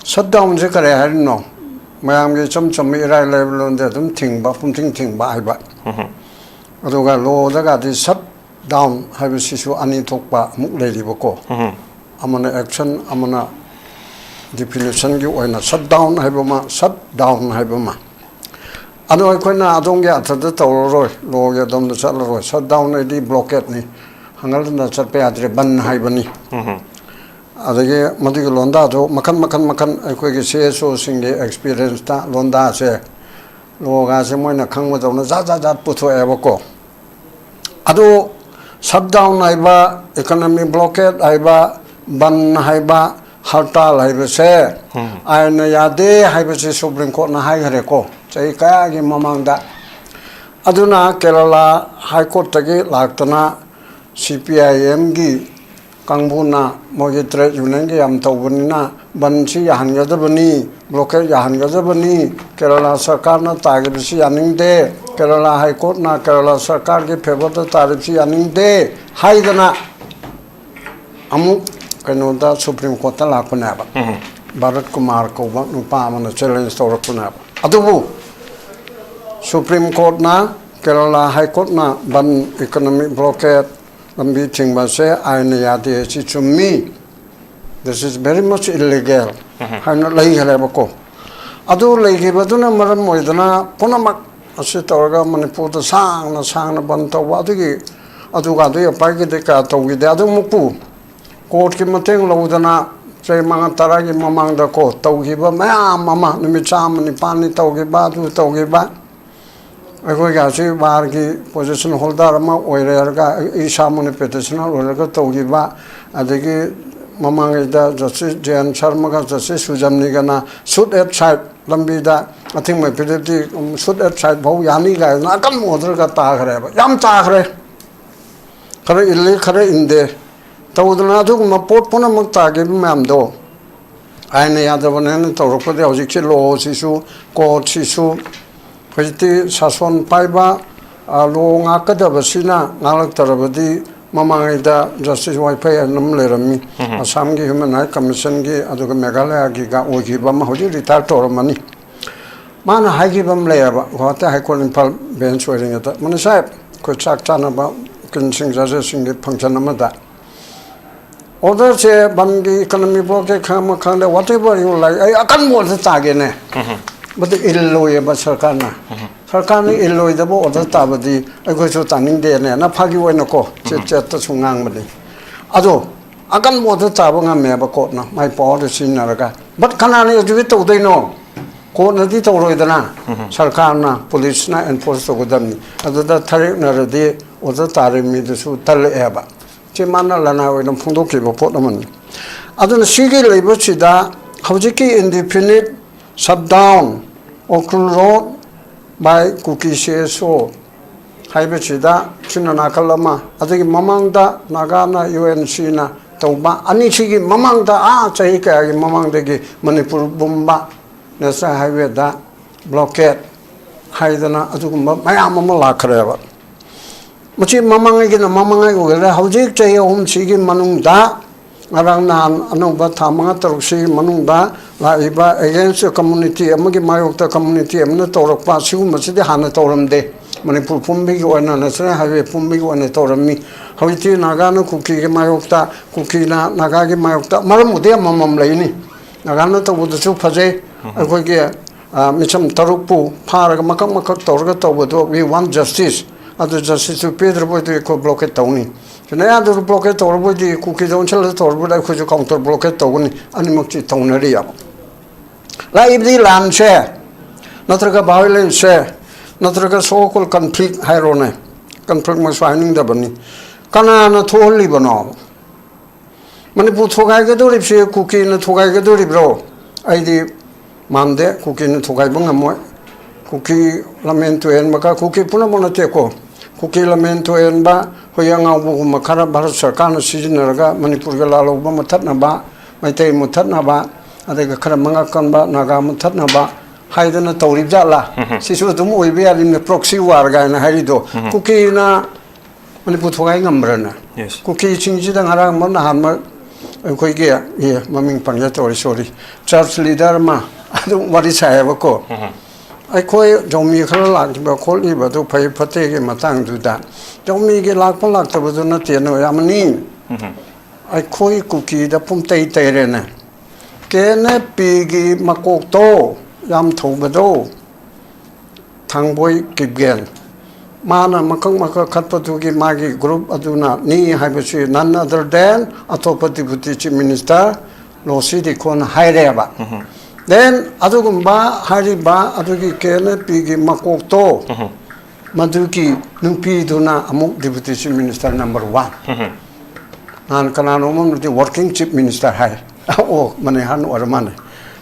ꯁꯠ ꯗꯥꯎꯟꯁꯦ ꯀꯔꯤ ꯍꯥꯏꯔꯤꯅꯣ? ꯃꯌꯥꯝꯒꯤ ꯏꯆꯝ ꯆꯝꯕ ꯏꯔꯥꯏ ꯂꯥꯏꯕ ꯂꯣꯟꯗ ꯑꯗꯨꯝ ꯊꯤꯡꯕ, ꯄꯨꯝꯊꯤꯡ ꯊꯤꯡꯕ ꯍꯥꯏꯕ꯫ ꯑꯗꯨꯒ ꯂꯣꯗꯒꯗꯤ ꯁꯠ ꯗꯥꯎꯟ ꯍꯥꯏꯕꯁꯤꯁꯨ ꯑꯅꯤ ꯊꯣꯛꯄ ꯑꯃꯨꯛ ꯂꯩꯔꯤꯕꯀꯣ꯫ ꯑꯃꯅ ꯑꯦꯛꯁꯟ, ꯑꯃꯅ ꯗꯤꯐꯤꯅꯤꯁꯟꯒꯤ ꯑꯣꯏꯅ ꯁꯠ ꯗꯥꯎꯟ ꯍꯥꯏꯕ ꯑꯃ, ꯁꯠ ꯗꯥꯎꯟ ꯍꯥꯏꯕ ꯑꯃ꯫ ꯑꯗꯣ ꯑꯩꯈꯣꯏꯅ ꯑꯗꯣꯝꯒꯤ ꯑꯥꯔꯊꯗ ꯇꯧꯔꯔꯣꯏ, ꯂꯣꯒꯤ ꯑꯗꯣꯝꯗ ꯆꯠꯂꯔꯣꯏ꯫ ꯁꯠ ꯗꯥꯎꯟ ꯍꯥꯏꯗꯤ ꯕ꯭ꯂꯣꯀꯦꯠꯅꯤ, ꯍꯪꯒꯠ ꯍꯟꯗ ꯆꯠꯄ ꯌꯥꯗ꯭ꯔꯦ, ꯕꯟ ꯍꯥꯏꯕꯅꯤ꯫ ꯑꯗꯒꯤ ꯃꯗꯨꯒꯤ ꯂꯣꯟꯗꯥꯗꯨ ꯃꯈꯟ ꯃꯈꯟ ꯃꯈꯟ ꯑꯩꯈꯣꯏꯒꯤ ꯁꯤ ꯑꯦꯁ ꯑꯣꯁꯤꯡꯒꯤ ꯑꯦꯛꯁꯄꯤꯔꯤꯌꯦꯟꯁꯇ ꯂꯣꯟꯗꯥꯁꯦ, ꯂꯣꯒꯥꯁꯦ ꯃꯣꯏꯅ ꯈꯪꯕꯗꯧꯅ ꯖꯥꯠ ꯖꯥꯠ ꯖꯥꯠ ꯄꯨꯊꯣꯛꯑꯦꯕꯀꯣ꯫ ꯑꯗꯨ ꯁꯠ ꯗꯥꯎꯟ ꯍꯥꯏꯕ, ꯏꯀꯣꯅꯣꯃꯤ ꯕ꯭ꯂꯣꯀꯦꯠ ꯍꯥꯏꯕ, ꯕꯟ ꯍꯥꯏꯕ, ꯍꯔꯇꯥꯜ ꯍꯥꯏꯕꯁꯦ ꯑꯥꯏꯟꯅ ꯌꯥꯗꯦ ꯍꯥꯏꯕꯁꯤ ꯁꯨꯄ꯭ꯔꯤꯝ ꯀꯣꯔꯠꯅ ꯍꯥꯏꯈ꯭ꯔꯦꯀꯣ, ꯆꯍꯤ ꯀꯌꯥꯒꯤ ꯃꯃꯥꯡꯗ꯫ ꯑꯗꯨꯅ ꯀꯦꯔꯂꯥ ꯍꯥꯏ ꯀꯣꯔꯠꯇꯒꯤ ꯂꯥꯛꯇꯅ ꯁꯤ ꯄꯤ ꯑꯥꯏ ꯑꯦꯝꯒꯤ ꯀꯥꯡꯕꯨꯅ ꯃꯣꯏꯒꯤ ꯇ꯭ꯔꯦꯗ ꯌꯨꯅꯤꯌꯟꯒꯤ ꯌꯥꯝ ꯇꯧꯕꯅꯤꯅ ꯕꯟꯁꯤ ꯌꯥꯍꯟꯒꯗꯕꯅꯤ, ꯕ꯭ꯂꯣꯀꯦꯠ ꯌꯥꯍꯟꯒꯗꯕꯅꯤ, ꯀꯦꯔꯂꯥ ꯁꯔꯀꯥꯔꯅ ꯇꯥꯈꯤꯕꯁꯤ ꯌꯥꯅꯤꯡꯗꯦ, ꯀꯦꯔꯂꯥ ꯍꯥꯏ ꯀꯣꯔꯠꯅ ꯀꯦꯔꯂꯥ ꯁꯔꯀꯥꯔꯒꯤ ꯐꯦꯚꯔꯗ ꯇꯥꯔꯤꯕꯁꯤ ꯌꯥꯅꯤꯡꯗꯦ ꯍꯥꯏꯗꯅ ꯑꯃꯨꯛ ꯀꯩꯅꯣꯗ ꯁꯨꯄ꯭ꯔꯤꯝ ꯀꯣꯔꯠꯇ ꯂꯥꯛꯄꯅꯦꯕ꯫ ꯚꯥꯔꯠ ꯀꯨꯃꯥꯔ ꯀꯧꯕ ꯅꯨꯄꯥ ꯑꯃꯅ ꯆꯦꯂꯦꯟꯖ ꯇꯧꯔꯛꯄꯅꯦꯕ꯫ ꯑꯗꯨꯕꯨ ꯁꯨꯄ꯭ꯔꯤꯝ ꯀꯣꯔꯠꯅ, ꯀꯦꯔꯂꯥ ꯍꯥꯏ ꯀꯣꯔꯠꯅ ꯕꯟ, ꯏꯀꯣꯅꯣꯃꯤꯛ ꯕ꯭ꯂꯣꯀꯦꯠ, ꯂꯝꯕꯤ ꯊꯤꯡꯕ ꯑꯁꯦ ꯑꯥꯏꯟꯅ ꯌꯥꯗꯦ, ꯑꯁꯤ ꯆꯨꯝꯃꯤ, this is very much illegal ꯍꯥꯏꯅ ꯂꯩꯈ꯭ꯔꯦꯕꯀꯣ꯫ ꯑꯗꯨ ꯂꯩꯈꯤꯕꯗꯨꯅ ꯃꯔꯝ ꯑꯣꯏꯗꯅ ꯄꯨꯝꯅꯃꯛ ꯑꯁꯤ ꯇꯧꯔꯒ ꯃꯅꯤꯄꯨꯔꯗ ꯁꯥꯡꯅ ꯁꯥꯡꯅ ꯕꯟ ꯇꯧꯕ, ꯑꯗꯨꯒꯤ ꯑꯗꯨꯒ ꯑꯗꯨꯒꯤ ꯑꯄꯥꯏꯒꯤꯗꯤ ꯀꯌꯥ ꯇꯧꯈꯤꯗꯦ꯫ ꯑꯗꯨꯃꯛꯄꯨ ꯀꯣꯔꯠꯀꯤ ꯃꯇꯦꯡ ꯂꯧꯗꯅ ꯆꯍꯤ ꯃꯉꯥ ꯇꯔꯥꯒꯤ ꯃꯃꯥꯡꯗ ꯀꯣ ꯇꯧꯈꯤꯕ ꯃꯌꯥꯝ ꯑꯃ, ꯅꯨꯃꯤꯠ ꯆꯥꯝꯃ ꯅꯤꯄꯥꯜꯅꯤ ꯇꯧꯈꯤꯕ, ꯑꯗꯨ ꯇꯧꯈꯤꯕ, ꯑꯩꯈꯣꯏꯒꯤ ꯑꯁꯤ ꯕꯥꯔꯒꯤ ꯄꯣꯖꯤꯁꯟ ꯍꯣꯜꯗꯔ ꯑꯃ ꯑꯣꯏꯔꯒ, ꯑꯩ ꯏꯁꯥꯃꯛꯅ ꯄꯦꯇꯤꯁꯅꯔ ꯑꯣꯏꯔꯒ ꯇꯧꯈꯤꯕ, ꯑꯗꯒꯤ ꯃꯃꯥꯡꯉꯩꯗ justice J and ꯁꯔꯃꯒ justice ꯁꯨꯖꯝꯅꯤꯒꯅ suit eight side ꯂꯝꯕꯤꯗ ꯑꯊꯤꯡꯕ ꯄꯤꯔꯗꯤ, ꯎꯝ, ꯁꯨꯠ ꯑꯦꯠ ꯁꯥꯏꯠ ꯐꯥꯎ ꯌꯥꯅꯤ ꯀꯥꯏꯅ ꯑꯀꯟꯕ ꯑꯣꯔꯗꯔꯒ ꯇꯥꯈ꯭ꯔꯦꯕ꯫ ꯌꯥꯝ ꯇꯥꯈ꯭ꯔꯦ꯫ ꯈꯔ ꯏꯜꯂꯤ, ꯈꯔ ꯏꯟꯗꯦ ꯇꯧꯗꯅ ꯑꯗꯨꯒꯨꯝꯕ ꯄꯣꯠ ꯄꯨꯝꯅꯃꯛ ꯇꯥꯈꯤꯕ ꯃꯌꯥꯝꯗꯣ ꯑꯥꯏꯟꯅ ꯌꯥꯗꯕꯅꯦꯅ ꯇꯧꯔꯛꯄꯗꯤ ꯍꯧꯖꯤꯛꯁꯤ ꯂꯣꯁꯤꯁꯨ, ꯀꯣꯔꯠꯁꯤꯁꯨ, ꯍꯧꯖꯤꯛꯇꯤ ꯁꯥꯁꯣꯟ ꯄꯥꯏꯕ, ꯑ, ꯂꯣ ꯉꯥꯛꯀꯗꯕꯁꯤꯅ ꯉꯥꯛꯂꯛꯇ꯭ꯔꯕꯗꯤ ꯃꯃꯥꯡꯉꯩꯗ ꯖꯁꯇꯤꯁ ꯋꯥꯏꯐꯩ ꯍꯥꯏꯅ ꯑꯃ ꯂꯩꯔꯝꯃꯤ, ꯑꯁꯥꯝꯒꯤ ꯍ꯭ꯌꯨꯃꯦꯟ ꯔꯥꯏꯠ ꯀꯃꯤꯁꯟꯒꯤ, ꯑꯗꯨꯒ ꯃꯦꯘꯥꯂꯌꯥꯒꯤꯒ ꯑꯣꯏꯈꯤꯕ ꯑꯃ, ꯍꯧꯖꯤꯛ ꯔꯤꯇꯥꯌꯔ ꯇꯧꯔꯝꯃꯅꯤ꯫ ꯃꯥꯅ ꯍꯥꯏꯈꯤꯕ ꯑꯃ ꯂꯩꯌꯦꯕ, ꯒꯨꯋꯥꯍꯥꯇꯤ ꯍꯥꯏ ꯀꯣꯔꯠ ꯏꯝꯐꯥꯜ ꯕꯦꯟꯁ ꯑꯣꯏꯔꯤꯉꯩꯗ, "ꯃꯅꯤ ꯁꯥꯍꯦꯕ, ꯑꯩꯈꯣꯏ ꯆꯥꯛ ꯆꯥꯅꯕ ꯎꯀꯤꯜꯁꯤꯡ, ꯖꯖꯦꯁꯁꯤꯡꯒꯤ ꯐꯪꯁꯟ ꯑꯃꯗ ꯑꯣꯔꯗꯔꯁꯦ ꯕꯟꯒꯤ, ꯏꯀꯣꯅꯣꯃꯤ ꯕ꯭ꯂꯣꯛꯀꯤ, ꯈꯪꯕ ꯈꯪꯗꯦ, whatever you like, ꯑꯩ ꯑꯀꯟꯕ ꯑꯣꯔꯗꯔ ꯇꯥꯒꯦꯅꯦ꯫ ꯃꯗꯨ ꯏꯜꯂꯣꯏꯌꯦꯕ ꯁꯔꯀꯥꯔꯅ꯫ ꯁꯔꯀꯥꯔꯅ ꯏꯜꯂꯣꯏꯗꯕ ꯑꯣꯔꯗꯔ ꯇꯥꯕꯗꯤ ꯑꯩꯈꯣꯏꯁꯨ ꯇꯥꯅꯤꯡꯗꯦꯅꯦꯅ ꯐꯥꯒꯤ ꯑꯣꯏꯅꯀꯣ ꯆꯦꯠ ꯆꯦꯠꯇꯁꯨ ꯉꯥꯡꯕꯅꯤ꯫ ꯑꯗꯣ ꯑꯀꯟꯕ ꯑꯣꯔꯗꯔ ꯇꯥꯕ ꯉꯝꯃꯦꯕ ꯀꯣꯔꯠꯅ ꯃꯥꯏ ꯄꯋꯥꯔꯗ ꯁꯤꯖꯤꯟꯅꯔꯒ꯫ But ꯀꯅꯥꯅ ꯑꯦꯛꯖꯤꯀ꯭ꯌꯨꯠ ꯇꯧꯗꯣꯏꯅꯣ? ꯀꯣꯔꯠꯅꯗꯤ ꯇꯧꯔꯣꯏꯗꯅ, ꯁꯔꯀꯥꯔꯅ, ꯄꯨꯂꯤꯁꯅ ꯑꯦꯟꯐꯣꯔꯁ ꯇꯧꯒꯗꯕꯅꯤ꯫ ꯑꯗꯨꯗ ꯊꯔꯦꯛꯅꯔꯗꯤ ꯑꯣꯔꯗꯔ ꯇꯥꯔꯤ ꯃꯤꯗꯨꯁꯨ ꯇꯜꯂꯛꯑꯦꯕ꯫ ꯁꯤ ꯃꯥꯅ ꯂꯅꯥꯏ ꯑꯣꯏꯅ ꯐꯣꯡꯗꯣꯛꯈꯤꯕ ꯄꯣꯠ ꯑꯃꯅꯤ꯫ ꯑꯗꯨꯅ ꯁꯤꯒꯤ ꯂꯩꯕꯁꯤꯗ ꯍꯧꯖꯤꯛꯀꯤ indefinite shutdown, Ukhrul Road by Kuki C S O ꯍꯥꯏꯕꯁꯤꯗ ꯁꯤꯅ ꯅꯥꯀꯜ ꯑꯃ, ꯑꯗꯨꯒꯤ ꯃꯃꯥꯡꯗ ꯅꯥꯒꯥꯅ U N C ꯅ ꯇꯧꯕ, ꯑꯅꯤꯁꯤꯒꯤ ꯃꯃꯥꯡꯗ, ꯑꯥ, ꯆꯍꯤ ꯀꯌꯥꯒꯤ ꯃꯃꯥꯡꯗꯒꯤ ꯃꯅꯤꯄꯨꯔ ꯄꯨꯝꯕ National Highway ꯗ blockade ꯍꯥꯏꯗꯅ ꯑꯗꯨꯒꯨꯝꯕ ꯃꯌꯥꯝ ꯑꯃ ꯂꯥꯛꯈ꯭ꯔꯦꯕ꯫ ꯃꯁꯤ ꯃꯃꯥꯡꯉꯩꯒꯤꯅ ꯃꯃꯥꯡꯉꯩ ꯑꯣꯏꯈ꯭ꯔꯦ꯫ ꯍꯧꯖꯤꯛ ꯆꯍꯤ ꯑꯍꯨꯝꯁꯤꯒꯤ ꯃꯅꯨꯡꯗ, ꯉꯔꯥꯡ ꯅꯍꯥꯟ ꯑꯅꯧꯕ ꯊꯥ ꯃꯉꯥ ꯇꯔꯨꯛꯁꯤꯒꯤ ꯃꯅꯨꯡꯗ ꯂꯥꯛꯏꯕ against community ꯑꯃꯒꯤ ꯃꯥꯌꯣꯛꯇ community ꯑꯃꯅ ꯇꯧꯔꯛꯄ, ꯁꯤꯒꯨꯝꯕꯁꯤꯗꯤ ꯍꯥꯟꯅ ꯇꯧꯔꯝꯗꯦ꯫ ꯃꯅꯤꯄꯨꯔ ꯄꯨꯝꯕꯒꯤ ꯑꯣꯏꯅ, National Highway ꯄꯨꯝꯕꯒꯤ ꯑꯣꯏꯅ ꯇꯧꯔꯝꯃꯤ꯫ ꯍꯧꯖꯤꯛꯇꯤ ꯅꯥꯒꯥꯅ ꯀꯨꯀꯤꯒꯤ ꯃꯥꯌꯣꯛꯇ, ꯀꯨꯀꯤꯅ ꯅꯥꯒꯥꯒꯤ ꯃꯥꯌꯣꯛꯇ, ꯃꯔꯝꯕꯨꯗꯤ ꯑꯃꯃꯝ ꯂꯩꯅꯤ꯫ ꯅꯥꯒꯥꯅ ꯇꯧꯕꯗꯁꯨ ꯐꯖꯩ, ꯑꯩꯈꯣꯏꯒꯤ, ꯑ, ꯃꯤꯆꯝ ꯇꯔꯨꯛꯄꯨ ꯐꯥꯔꯒ ꯃꯀꯛ ꯃꯀꯛ ꯇꯧꯔꯒ ꯇꯧꯕꯗꯣ, we want justice꯫ ꯑꯗꯨ justice ꯇꯨ ꯄꯤꯗ꯭ꯔꯕ ꯑꯣꯏꯗꯤ ꯑꯩꯈꯣꯏ blockade ꯇꯧꯅꯤ꯫ ꯁꯤꯅ ꯑꯌꯥꯝꯕꯗ blockade ꯇꯧꯔꯕ ꯑꯣꯏꯗꯤ, ꯀꯨꯀꯤꯗ ꯑꯣꯟꯁꯤꯜꯂꯒ ꯇꯧꯔꯕ ꯑꯣꯏꯗꯤ ꯑꯩꯈꯣꯏꯁꯨ counter blockade ꯇꯧꯒꯅꯤ꯫ ꯑꯅꯤꯃꯛꯁꯤ ꯇꯧꯅꯔꯤ ꯌꯥꯕ꯫ ꯂꯥꯛꯏꯕꯗꯤ ꯂꯥꯟꯁꯦ, ꯅꯠꯇ꯭ꯔꯒ violence ꯁꯦ, ꯅꯠꯇ꯭ꯔꯒ so called conflict ꯍꯥꯏꯔꯣꯅꯦ, conflict ꯃꯛꯁꯨ ꯍꯥꯏꯅꯤꯡꯗꯕꯅꯤ꯫ ꯀꯅꯥꯅ ꯊꯣꯛꯍꯜꯂꯤꯕꯅꯣ? ꯃꯅꯤꯄꯨꯔ ꯊꯨꯒꯥꯏꯒꯗꯧꯔꯤꯕꯁꯤ ꯀꯨꯀꯤꯅ ꯊꯨꯒꯥꯏꯒꯗꯧꯔꯤꯕ꯭ꯔꯣ? ꯑꯩꯗꯤ ꯃꯥꯟꯗꯦ, ꯀꯨꯀꯤꯅ ꯊꯨꯒꯥꯏꯕ ꯉꯝꯃꯣꯏ꯫ ꯀꯨꯀꯤ ꯂꯝꯍꯦꯟ ꯇꯨꯍꯦꯟꯕꯒ, ꯀꯨꯀꯤ ꯄꯨꯝꯅꯃꯛ ꯅꯠꯇꯦꯀꯣ, ꯀꯨꯀꯤ ꯂꯝꯍꯦꯟ ꯇꯨꯍꯦꯟꯕ, ꯍꯨꯏ ꯑꯉꯥꯎꯕꯒꯨꯝꯕ ꯈꯔ ꯚꯥꯔꯠ ꯁꯔꯀꯥꯔꯅ ꯁꯤꯖꯤꯟꯅꯔꯒ ꯃꯅꯤꯄꯨꯔꯒ ꯂꯥꯜꯍꯧꯕ ꯃꯨꯊꯠꯅꯕ, ꯃꯩꯇꯩ ꯃꯨꯊꯠꯅꯕ, ꯑꯗꯨꯒ ꯈꯔ ꯃꯉꯛ ꯀꯟꯕ ꯅꯥꯒꯥ ꯃꯨꯊꯠꯅꯕ ꯍꯥꯏꯗꯅ ꯇꯧꯔꯤꯕ ꯖꯥꯠꯂꯥ? ꯁꯤꯁꯨ ꯑꯗꯨꯝ ꯑꯣꯏꯕ ꯌꯥꯔꯤꯅꯦ, proxy war ꯀꯥꯏꯅ ꯍꯥꯏꯔꯤꯗꯣ꯫ ꯀꯨꯀꯤꯅ ꯃꯅꯤꯄꯨꯔ ꯊꯨꯒꯥꯏ ꯉꯝꯕ꯭ꯔꯅ? Yes. ꯀꯨꯀꯤꯁꯤꯡꯁꯤꯗ ꯉꯔꯥꯡꯃꯛ ꯅꯍꯥꯟꯃꯛ ꯑꯩꯈꯣꯏꯒꯤ, ꯑꯦ, ꯃꯃꯤꯡ ꯄꯟꯒꯦ ꯇꯧꯔꯤ, sorry, church leader ꯑꯃ ꯑꯗꯨꯝ ꯋꯥꯔꯤ ꯁꯥꯏꯌꯦꯕꯀꯣ꯫ ꯑꯩꯈꯣꯏ ꯖꯧꯃꯤ ꯈꯔ ꯂꯥꯛꯂꯤꯕ ꯈꯣꯠꯂꯤꯕ ꯑꯗꯨ ꯐꯩ ꯐꯠꯇꯦꯒꯤ ꯃꯇꯥꯡꯗꯨꯗ, ꯖꯧꯃꯤꯒꯤ ꯂꯥꯛꯄ ꯂꯥꯛꯇꯕꯗꯨ ꯅꯠꯇꯦꯅ, ꯌꯥꯝꯅꯤ꯫ ꯑꯩꯈꯣꯏ ꯀꯨꯀꯤꯗ ꯄꯨꯝꯇꯩ ꯇꯩꯔꯦꯅꯦ꯫ ꯀꯦ ꯑꯦꯟ ꯑꯦꯐ ꯄꯤꯒꯤ ꯃꯀꯣꯛꯇꯣ, ꯌꯥꯝ ꯊꯧꯕꯗꯣ, ꯊꯥꯡꯕꯣꯏ ꯀꯤꯞꯒꯦꯟ, ꯃꯥꯅ ꯃꯀꯛ ꯃꯀꯛ ꯈꯠꯄꯗꯨꯒꯤ ꯃꯥꯒꯤ group ꯑꯗꯨꯅꯅꯤ ꯍꯥꯏꯕꯁꯤ none other than ꯑꯇꯣꯞꯄ Deputy Chief Minister ꯂꯣꯁꯤ ꯗꯤꯈꯣꯟ ꯍꯥꯏꯔꯦꯕ꯫ Then ꯑꯗꯨꯒꯨꯝꯕ ꯍꯥꯏꯔꯤꯕ ꯑꯗꯨꯒꯤ ꯀꯦ ꯑꯦꯟ ꯑꯦꯐ ꯄꯤꯒꯤ ꯃꯀꯣꯛꯇꯣ, ꯃꯗꯨꯒꯤ ꯅꯨꯄꯤꯗꯨꯅ ꯑꯃꯨꯛ Deputy Chief Minister number one꯫ ꯅꯍꯥꯟ ꯀꯅꯥꯅꯣꯝ ꯑꯃꯅꯗꯤ working chief minister ꯍꯥꯏ꯫ ꯑꯣ, ꯃꯅꯤꯍꯥꯟ ꯑꯣꯏꯔ ꯃꯥꯜꯂꯦ꯫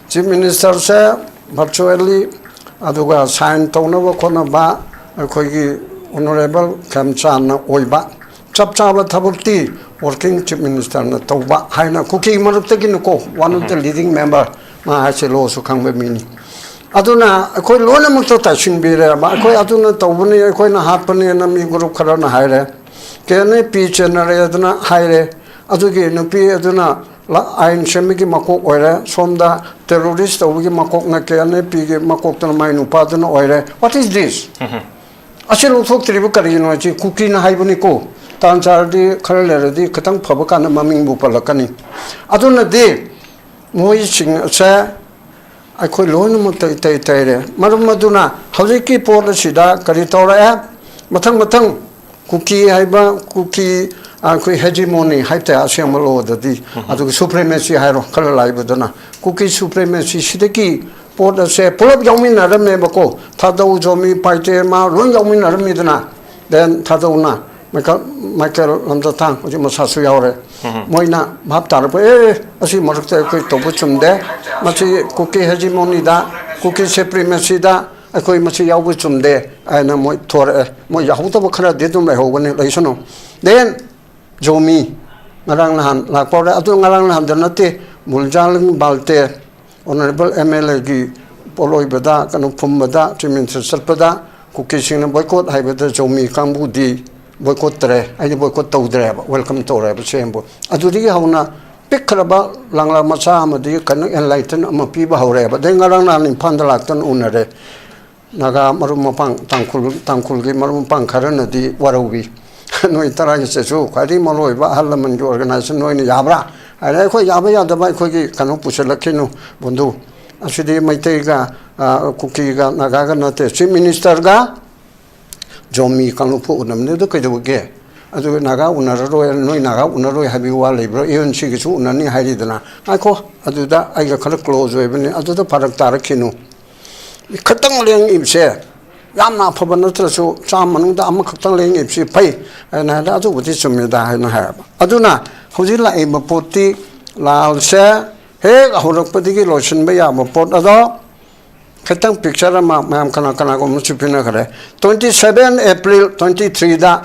Chief ministerꯁꯦ virtually, ꯑꯗꯨꯒ sign ꯇꯧꯅꯕ ꯈꯣꯠꯅꯕ ꯑꯩꯈꯣꯏꯒꯤ honourable ꯈꯦꯝꯆꯥꯟꯅ ꯑꯣꯏꯕ꯫ ꯆꯞ ꯆꯥꯕ ꯊꯕꯛꯇꯤ working chief ministerꯅ ꯇꯧꯕ ꯍꯥꯏꯅ ꯀꯨꯀꯤ ꯃꯔꯛꯇꯒꯤꯅꯀꯣ, one of the leading member, ꯃꯥ ꯍꯥꯏꯁꯦ ꯂꯣꯁꯨ ꯈꯪꯕ ꯃꯤꯅꯤ꯫ ꯑꯗꯨꯅ ꯑꯩꯈꯣꯏ ꯂꯣꯏꯅꯃꯛꯇ ꯇꯥꯏꯁꯤꯟꯕꯤꯔꯦꯕ꯫ ꯑꯩꯈꯣꯏ ꯑꯗꯨꯅ ꯇꯧꯕꯅꯤ, ꯑꯩꯈꯣꯏꯅ ꯍꯥꯠꯄꯅꯦꯅ ꯃꯤ group ꯈꯔꯅ ꯍꯥꯏꯔꯦ꯫ ꯀꯦ ꯑꯦꯟ ꯑꯦ ꯄꯤ ꯆꯦꯟꯅꯔꯦꯗꯅ ꯍꯥꯏꯔꯦ꯫ ꯑꯗꯨꯒꯤ ꯅꯨꯄꯤ ꯑꯗꯨꯅ ꯂ-, ꯑꯥꯏꯟ ꯁꯦꯝꯕꯒꯤ ꯃꯀꯣꯛ ꯑꯣꯏꯔꯦ, ꯁꯣꯝꯗ terrorist ꯇꯧꯕꯒꯤ ꯃꯀꯣꯛꯅ ꯀꯦ ꯑꯦꯟ ꯑꯦ ꯄꯤꯒꯤ ꯃꯀꯣꯛꯇꯨꯅ ꯃꯥꯏ ꯅꯨꯄꯥꯗꯨꯅ ꯑꯣꯏꯔꯦ꯫ What is this? ꯑꯁꯤ ꯂꯧꯊꯣꯛꯇ꯭ꯔꯤꯕ ꯀꯔꯤꯒꯤꯅꯣ ꯍꯥꯏꯁꯤ ꯀꯨꯀꯤꯅ ꯍꯥꯏꯕꯅꯤꯀꯣ꯫ ꯇꯥꯟ ꯆꯥꯔꯗꯤ ꯈꯔ ꯂꯩꯔꯗꯤ ꯈꯤꯇꯪ ꯐꯕ ꯀꯥꯟꯗ ꯃꯃꯤꯡꯕꯨ ꯄꯜꯂꯛꯀꯅꯤ꯫ ꯑꯗꯨꯅꯗꯤ ꯃꯣꯏꯁꯤꯡ ꯑꯁꯦ ꯑꯩꯈꯣꯏ ꯂꯣꯏꯅꯃꯛ ꯇꯩ-, ꯇꯩ-, ꯇꯩꯔꯦ꯫ ꯃꯔꯝ ꯑꯗꯨꯅ ꯍꯧꯖꯤꯛꯀꯤ ꯄꯣꯠ ꯑꯁꯤꯗ ꯀꯔꯤ ꯇꯧꯔꯛꯑꯦ? ꯃꯊꯪ ꯃꯊꯪ ꯀꯨꯀꯤ ꯍꯥꯏꯕ, ꯀꯨꯀꯤ, ꯑꯩꯈꯣꯏ hegemony ꯍꯥꯏꯕ ꯇꯥꯏ ꯑꯁꯦꯡꯕ ꯂꯣꯗꯗꯤ꯫ ꯑꯗꯨꯒ supremacy ꯍꯥꯏꯔꯣ, ꯈꯔ ꯂꯥꯏꯕꯗꯨꯅ꯫ ꯀꯨꯀꯤ supremacy ꯁꯤꯗꯒꯤ ꯄꯣꯠ ꯑꯁꯦ ꯄꯨꯂꯞ ꯌꯥꯎꯃꯤꯟꯅꯔꯝꯃꯦꯕꯀꯣ꯫ ꯊꯥꯗꯧ, ꯖꯣꯃꯤ, ꯄꯥꯏꯇꯦ, ꯃꯥ ꯂꯣꯏ ꯌꯥꯎꯃꯤꯟꯅꯔꯝꯃꯤꯗꯅ꯫ Then ꯊꯥꯗꯧꯅ ꯃꯥꯏꯀꯦꯜ, ꯃꯥꯏꯀꯦꯜ ꯂꯝꯖꯥꯊꯥꯡ, ꯍꯧꯖꯤꯛ ꯃꯁꯥꯁꯨ ꯌꯥꯎꯔꯦ꯫ ꯃꯣꯏꯅ ꯚꯥꯞ ꯇꯥꯔꯛꯄ, "ꯑꯦ, ꯑꯁꯤ ꯃꯔꯛꯇ ꯑꯩꯈꯣꯏ ꯇꯧꯕ ꯆꯨꯝꯗꯦ, ꯃꯁꯤ ꯀꯨꯀꯤ hegemoneꯗ, ꯀꯨꯀꯤ supremacyꯗ ꯑꯩꯈꯣꯏ ꯃꯁꯤ ꯌꯥꯎꯕ ꯆꯨꯝꯗꯦ" ꯍꯥꯏꯅ ꯃꯣꯏ ꯊꯣꯔꯛꯑꯦ꯫ ꯃꯣꯏ ꯌꯥꯍꯧꯗꯕ ꯈꯔꯗꯤ ꯑꯗꯨꯝ ꯂꯩꯍꯧꯒꯅꯤ, ꯂꯩꯁꯅꯨ꯫ Then ꯖꯣꯃꯤ ꯉꯔꯥꯡ ꯅꯍꯥꯟ ꯂꯥꯛꯄ ꯍꯧꯔꯦ꯫ ꯑꯗꯨ ꯉꯔꯥꯡ ꯅꯍꯥꯟꯗ ꯅꯠꯇꯦ, ꯃꯨꯜꯖꯥꯂꯤꯡ ꯕꯥꯜꯇꯦ, honourable M L Aꯒꯤ ꯄꯣꯠꯂꯣꯏꯕꯗ, ꯀꯩꯅꯣ, ꯐꯨꯝꯕꯗ, chief minister ꯆꯠꯄꯗ ꯀꯨꯀꯤꯁꯤꯡꯅ boycott ꯍꯥꯏꯕꯗ ꯖꯣꯃꯤ ꯀꯥꯡꯕꯨꯗꯤ boycott ꯇꯧꯔꯦ, ꯑꯩꯗꯤ boycott ꯇꯧꯗ꯭ꯔꯦꯕ, welcome ꯇꯧꯔꯦꯕ ꯁꯤ ꯑꯃꯕꯨ꯫ ꯑꯗꯨꯗꯒꯤ ꯍꯧꯅ ꯄꯤꯛꯈ꯭ꯔꯕ ꯂꯥꯡꯂꯥ ꯃꯆꯥ ꯑꯃꯗꯤ ꯀꯩꯅꯣ enlighten ꯑꯃ ꯄꯤꯕ ꯍꯧꯔꯦꯕ꯫ ꯑꯗꯩ ꯉꯔꯥꯡ ꯅꯍꯥꯟ ꯏꯝꯐꯥꯜꯗ ꯂꯥꯛꯇꯅ ꯎꯅꯔꯦ꯫ ꯅꯥꯒꯥ ꯃꯔꯨꯞ ꯃꯄꯥꯡ, ꯇꯥꯡꯈꯨꯜ, ꯇꯥꯡꯈꯨꯜꯒꯤ ꯃꯔꯨꯞ ꯃꯄꯥꯡ ꯈꯔꯅꯗꯤ ꯋꯥꯔꯧꯏ꯫ "ꯅꯣꯏ ꯇꯔꯥꯒꯤ ꯆꯠꯁꯨ ꯈ꯭ꯋꯥꯏꯗꯒꯤ ꯃꯔꯨ ꯑꯣꯏꯕ ꯑꯍꯜ ꯂꯃꯟꯒꯤ organization ꯅꯣꯏꯅ ꯌꯥꯕ꯭ꯔꯥ?" ꯍꯥꯏꯅ꯫ ꯑꯩꯈꯣꯏ ꯌꯥꯕ ꯌꯥꯗꯕ ꯑꯩꯈꯣꯏꯒꯤ ꯀꯩꯅꯣ ꯄꯨꯁꯤꯜꯂꯛꯈꯤꯅꯨ ꯕꯟꯙꯨ꯫ ꯑꯁꯤꯗꯤ ꯃꯩꯇꯩꯒ, ꯑ, ꯀꯨꯀꯤꯒ ꯅꯥꯒꯥꯒ ꯅꯠꯇꯦ, chief ministerꯒ ꯖꯣꯃꯤ ꯀꯥꯡꯂꯨꯞꯀ ꯎꯅꯕꯅꯤ꯫ ꯑꯗꯨ ꯀꯩꯗꯧꯕꯒꯦ? ꯑꯗꯨ ꯅꯥꯒꯥ ꯎꯅꯔꯔꯣꯏ, ꯅꯣꯏ ꯅꯥꯒꯥ ꯎꯅꯔꯣꯏ ꯍꯥꯏꯕꯒꯤ ꯋꯥ ꯂꯩꯕ꯭ꯔꯣ? ꯑꯦ ꯑꯦꯟ ꯁꯤꯒꯤꯁꯨ ꯎꯅꯅꯤ ꯍꯥꯏꯔꯤꯗꯅ꯫ ꯉꯥꯏꯈꯣ, ꯑꯗꯨꯗ ꯑꯩꯒ ꯈꯔ close ꯑꯣꯏꯕꯅꯤ, ꯑꯗꯨꯗ ꯐꯔꯛ ꯇꯥꯔꯛꯈꯤꯅꯨ꯫ ꯈꯤꯇꯪ ꯂꯦꯡꯉꯤꯕꯁꯦ ꯌꯥꯝꯅ ꯑꯐꯕ ꯅꯠꯇ꯭ꯔꯁꯨ ꯆꯥꯝꯃ ꯃꯅꯨꯡꯗ ꯑꯃꯈꯛꯇꯪ ꯂꯦꯡꯉꯤꯕꯁꯤ ꯐꯩ ꯍꯥꯏꯅ ꯍꯥꯏꯔꯦ꯫ ꯑꯗꯨꯕꯨꯗꯤ ꯆꯨꯝꯃꯤꯗ ꯍꯥꯏꯅ ꯍꯥꯏꯌꯦꯕ꯫ ꯑꯗꯨꯅ ꯍꯧꯖꯤꯛ ꯂꯥꯛꯏꯕ ꯄꯣꯠꯇꯤ ꯂꯥꯜꯁꯦ ꯍꯦꯛ ꯍꯧꯔꯛꯄꯗꯒꯤ ꯂꯣꯏꯁꯤꯟꯕ ꯌꯥꯕ ꯄꯣꯠ ꯑꯗꯣ ꯈꯤꯇꯪ ꯄꯤꯛꯆꯔ ꯑꯃ ꯃꯌꯥꯝ ꯀꯅꯥ ꯀꯅꯥꯒꯨꯝꯕꯁꯨ ꯄꯤꯅꯈ꯭ꯔꯦ꯫ Twenty seven April twenty three ꯗ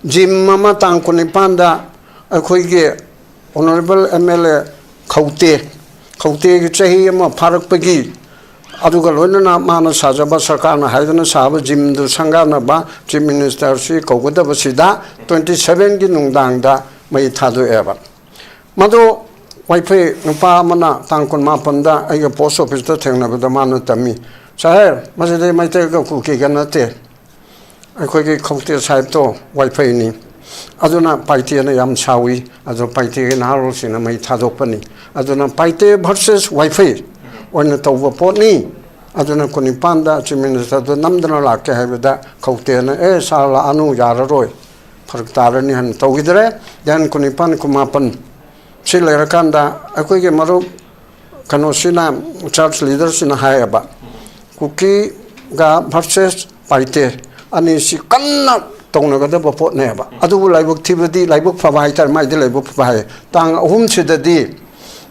ꯖꯤꯝ ꯑꯃ ꯇꯥꯡ ꯀꯨꯟꯅꯤꯄꯥꯟꯗ ꯑꯩꯈꯣꯏꯒꯤ Honourable M L A ꯈꯧꯇꯦ, ꯈꯧꯇꯦꯒꯤ ꯆꯍꯤ ꯑꯃ ꯐꯥꯔꯛꯄꯒꯤ, ꯑꯗꯨꯒ ꯂꯣꯏꯅꯅ ꯃꯥꯅ ꯁꯥꯖꯕ, ꯁꯔꯀꯥꯔꯅ ꯍꯥꯏꯗꯨꯅ ꯁꯥꯕ ꯖꯤꯝꯗꯨ ꯁꯪꯒꯥꯅꯕ Chief Minister ꯁꯤ ꯀꯧꯒꯗꯕꯁꯤꯗ twenty seven ꯒꯤ ꯅꯨꯡꯗꯥꯡꯗ ꯃꯩ ꯊꯥꯗꯣꯛꯑꯦꯕ꯫ ꯃꯗꯨ ꯋꯥꯏꯐꯩ ꯅꯨꯄꯥ ꯑꯃꯅ ꯇꯥꯡ ꯀꯨꯟꯃꯥꯄꯟꯗ ꯑꯩꯒ post office ꯇ ꯊꯦꯡꯅꯕꯗ ꯃꯥꯅ ꯇꯝꯃꯤ, "ꯁꯥꯍꯦꯕ, ꯃꯁꯤꯗꯤ ꯃꯩꯇꯩꯒ ꯀꯨꯀꯤꯒ ꯅꯠꯇꯦ, ꯑꯩꯈꯣꯏꯒꯤ ꯈꯧꯇꯦ ꯁꯥꯍꯦꯕꯇꯣ ꯋꯥꯏꯐꯩꯅꯤ, ꯑꯗꯨꯅ ꯄꯥꯏꯇꯦꯅ ꯌꯥꯝ ꯁꯥꯎꯏ, ꯑꯗꯣ ꯄꯥꯏꯇꯦꯒꯤ ꯅꯍꯥꯔꯣꯜꯁꯤꯡꯅ ꯃꯩ ꯊꯥꯗꯣꯛꯄꯅꯤ, ꯑꯗꯨꯅ ꯄꯥꯏꯇꯦ versus ꯋꯥꯏꯐꯩ ꯑꯣꯏꯅ ꯇꯧꯕ ꯄꯣꯠꯅꯤ, ꯑꯗꯨꯅ ꯀꯨꯟꯅꯤꯄꯥꯟꯗ Chief Minister ꯗꯨ ꯅꯝꯗꯅ ꯂꯥꯛꯀꯦ" ꯍꯥꯏꯕꯗ ꯈꯧꯇꯦꯅ, "ꯑꯦ ꯁꯥꯔ, ꯂꯥꯛꯑꯅꯨ, ꯌꯥꯔꯔꯣꯏ, ꯐꯔꯛ ꯇꯥꯔꯅꯤ" ꯍꯥꯏꯅ ꯇꯧꯈꯤꯗ꯭ꯔꯦ꯫ Then ꯀꯨꯟꯅꯤꯄꯥꯟ, ꯀꯨꯟꯃꯥꯄꯟ ꯁꯤ ꯂꯩꯔꯀꯥꯟꯗ ꯑꯩꯈꯣꯏꯒꯤ ꯃꯔꯨꯞ ꯀꯩꯅꯣꯁꯤꯅ, church leader ꯁꯤꯅ ꯍꯥꯏꯌꯦꯕ, ꯀꯨꯀꯤꯒ versus ꯄꯥꯏꯇꯦ ꯑꯅꯤꯁꯤ ꯀꯟꯅ ꯇꯧꯅꯒꯗꯕ ꯄꯣꯠꯅꯦꯕ꯫ ꯑꯗꯨꯕꯨ ꯂꯥꯏꯕꯛ ꯊꯤꯕꯗꯤ, ꯂꯥꯏꯕꯛ ꯐꯕ ꯍꯥꯏꯇꯥꯔꯦ, ꯃꯥꯏꯗꯤ ꯂꯥꯏꯕꯛ ꯐꯕ ꯍꯥꯏ, ꯇꯥꯡ ꯑꯍꯨꯝꯁꯤꯗꯗꯤ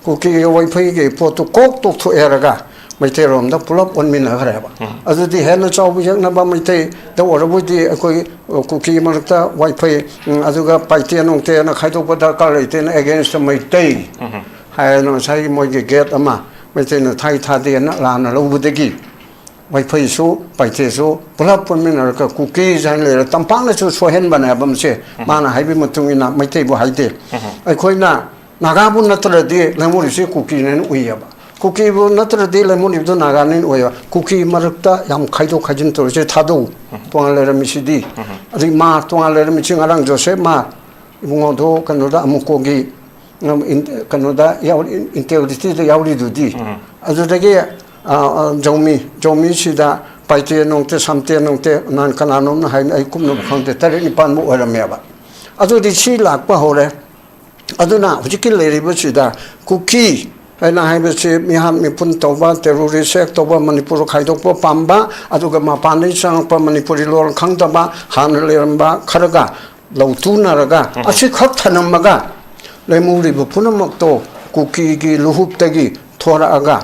ꯀꯨꯀꯤꯒꯤ ꯋꯥꯏꯐꯩꯒꯤ ꯄꯣꯠꯇꯨ ꯀꯣꯛ ꯇꯣꯛꯊꯣꯛꯑꯦꯔꯒ ꯃꯩꯇꯩꯔꯣꯝꯗ ꯄꯨꯂꯞ ꯑꯣꯟꯃꯤꯟꯅꯈ꯭ꯔꯦꯕ꯫ ꯑꯗꯨꯗꯤ ꯍꯦꯟꯅ ꯆꯥꯎꯕ ꯌꯦꯛꯅꯕ ꯃꯩꯇꯩꯗ ꯑꯣꯏꯔꯕꯣꯏꯗꯤ ꯑꯩꯈꯣꯏ ꯀꯨꯀꯤ ꯃꯔꯛꯇ ꯋꯥꯏꯐꯩ, ꯎꯝ, ꯑꯗꯨꯒ ꯄꯥꯏꯇꯦ ꯅꯨꯡꯇꯦꯅ ꯈꯥꯏꯗꯣꯛꯄ ꯗꯔꯀꯥꯔ ꯂꯩꯇꯦꯅ against ꯇ ꯃꯩꯇꯩ ꯍꯥꯏꯅ ꯉꯁꯥꯏꯒꯤ ꯃꯣꯏꯒꯤ ꯒꯦꯠ ꯑꯃ ꯃꯩꯇꯩꯅ ꯊꯥꯏ ꯊꯥꯗꯦꯅ ꯂꯥꯟꯅ ꯂꯧꯕꯗꯒꯤ ꯋꯥꯏꯐꯩꯁꯨ ꯄꯥꯏꯇꯦꯁꯨ ꯄꯨꯂꯞ ꯄꯨꯟꯃꯤꯟꯅꯔꯒ ꯀꯨꯀꯤꯁ ꯍꯥꯏꯅ ꯂꯩꯔꯦ꯫ ꯇꯝꯄꯥꯛꯅꯁꯨ ꯁꯣꯏꯍꯟꯕꯅꯦꯕ ꯃꯁꯦ, ꯃꯥꯅ ꯍꯥꯏꯕꯒꯤ ꯃꯇꯨꯡ ꯏꯟꯅ ꯃꯩꯇꯩꯕꯨ ꯍꯥꯏꯗꯦ꯫ ꯑꯩꯈꯣꯏꯅ ꯅꯥꯒꯥꯕꯨ ꯅꯠꯇ꯭ꯔꯗꯤ ꯂꯩꯉꯣꯔꯤꯁꯤ ꯀꯨꯀꯤꯅꯦꯅ ꯎꯏꯌꯦꯕ꯫ ꯀꯨꯀꯤꯕꯨ ꯅꯠꯇ꯭ꯔꯗꯤ ꯂꯩꯉꯣꯔꯤꯕꯗꯨ ꯅꯥꯒꯥꯅꯦꯅ ꯎꯏꯌꯦꯕ꯫ ꯀꯨꯀꯤ ꯃꯔꯛꯇ ꯌꯥꯝ ꯈꯥꯏꯗꯣꯛ ꯈꯥꯏꯖꯤꯟ ꯇꯧꯔꯤꯁꯦ ꯊꯥꯗꯧ꯫ ꯇꯣꯉꯥꯟ ꯂꯩꯔꯝꯃꯤꯁꯤꯗꯤ꯫ ꯑꯗꯩ ꯃꯥ ꯇꯣꯉꯥꯟ ꯂꯩꯔꯝꯃꯤꯁꯤ ꯉꯔꯥꯡ ꯖꯣꯁꯦꯐ ꯃꯥ ꯏꯕꯨꯡꯉꯣꯗꯣ ꯀꯩꯅꯣꯗ ꯑꯃꯨꯛꯀꯣꯒꯤ, ꯎꯝ, ꯏꯟ-, ꯀꯩꯅꯣꯗ ꯌꯥꯎ-, ꯏꯟ-, integrity ꯗ ꯌꯥꯎꯔꯤꯗꯨꯗꯤ꯫ ꯑꯗꯨꯗꯒꯤ, ꯑ, ꯑ, ꯖꯧꯃꯤ, ꯖꯧꯃꯤꯁꯤꯗ ꯄꯥꯏꯇꯦ ꯅꯨꯡꯇꯦ, ꯁꯝꯇꯦ ꯅꯨꯡꯇꯦ, ꯅꯍꯥꯟ ꯀꯅꯥꯅꯣꯝꯅ ꯍꯥꯏꯅ ꯑꯩ ꯀꯨꯞꯅꯕ ꯈꯪꯗꯦ, ꯇꯔꯦꯠ ꯅꯤꯄꯥꯟꯃꯨꯛ ꯑꯣꯏꯔꯝꯃꯦꯕ꯫ ꯑꯗꯨꯗꯤ ꯁꯤ ꯂꯥꯛꯄ ꯍꯧꯔꯦ꯫ ꯑꯗꯨꯅ ꯍꯧꯖꯤꯛꯀꯤ ꯂꯩꯔꯤꯕꯁꯤꯗ ꯀꯨꯀꯤ ꯑꯩꯅ ꯍꯥꯏꯕꯁꯤ ꯃꯤꯍꯥꯠ ꯃꯤꯄꯨꯟ ꯇꯧꯕ, terrorist act ꯇꯧꯕ, ꯃꯅꯤꯄꯨꯔ ꯈꯥꯏꯗꯣꯛꯄ ꯄꯥꯝꯕ, ꯑꯗꯨꯒ ꯃꯄꯥꯟꯗꯒꯤ ꯆꯪꯉꯛꯄ ꯃꯅꯤꯄꯨꯔꯤ ꯂꯣꯟ ꯈꯪꯗꯕ, ꯍꯥꯟꯅ ꯂꯩꯔꯝꯕ ꯈꯔꯒ ꯂꯧꯇꯨꯅꯔꯒ, ꯎꯝ꯫ ꯑꯁꯤꯈꯛ ꯊꯅꯝꯃꯒ, ꯂꯩꯃꯨꯔꯤꯕ ꯄꯨꯝꯅꯃꯛꯇꯣ ꯀꯨꯀꯤꯒꯤ ꯂꯨꯍꯨꯞꯇꯒꯤ ꯊꯣꯔꯛꯑꯒ,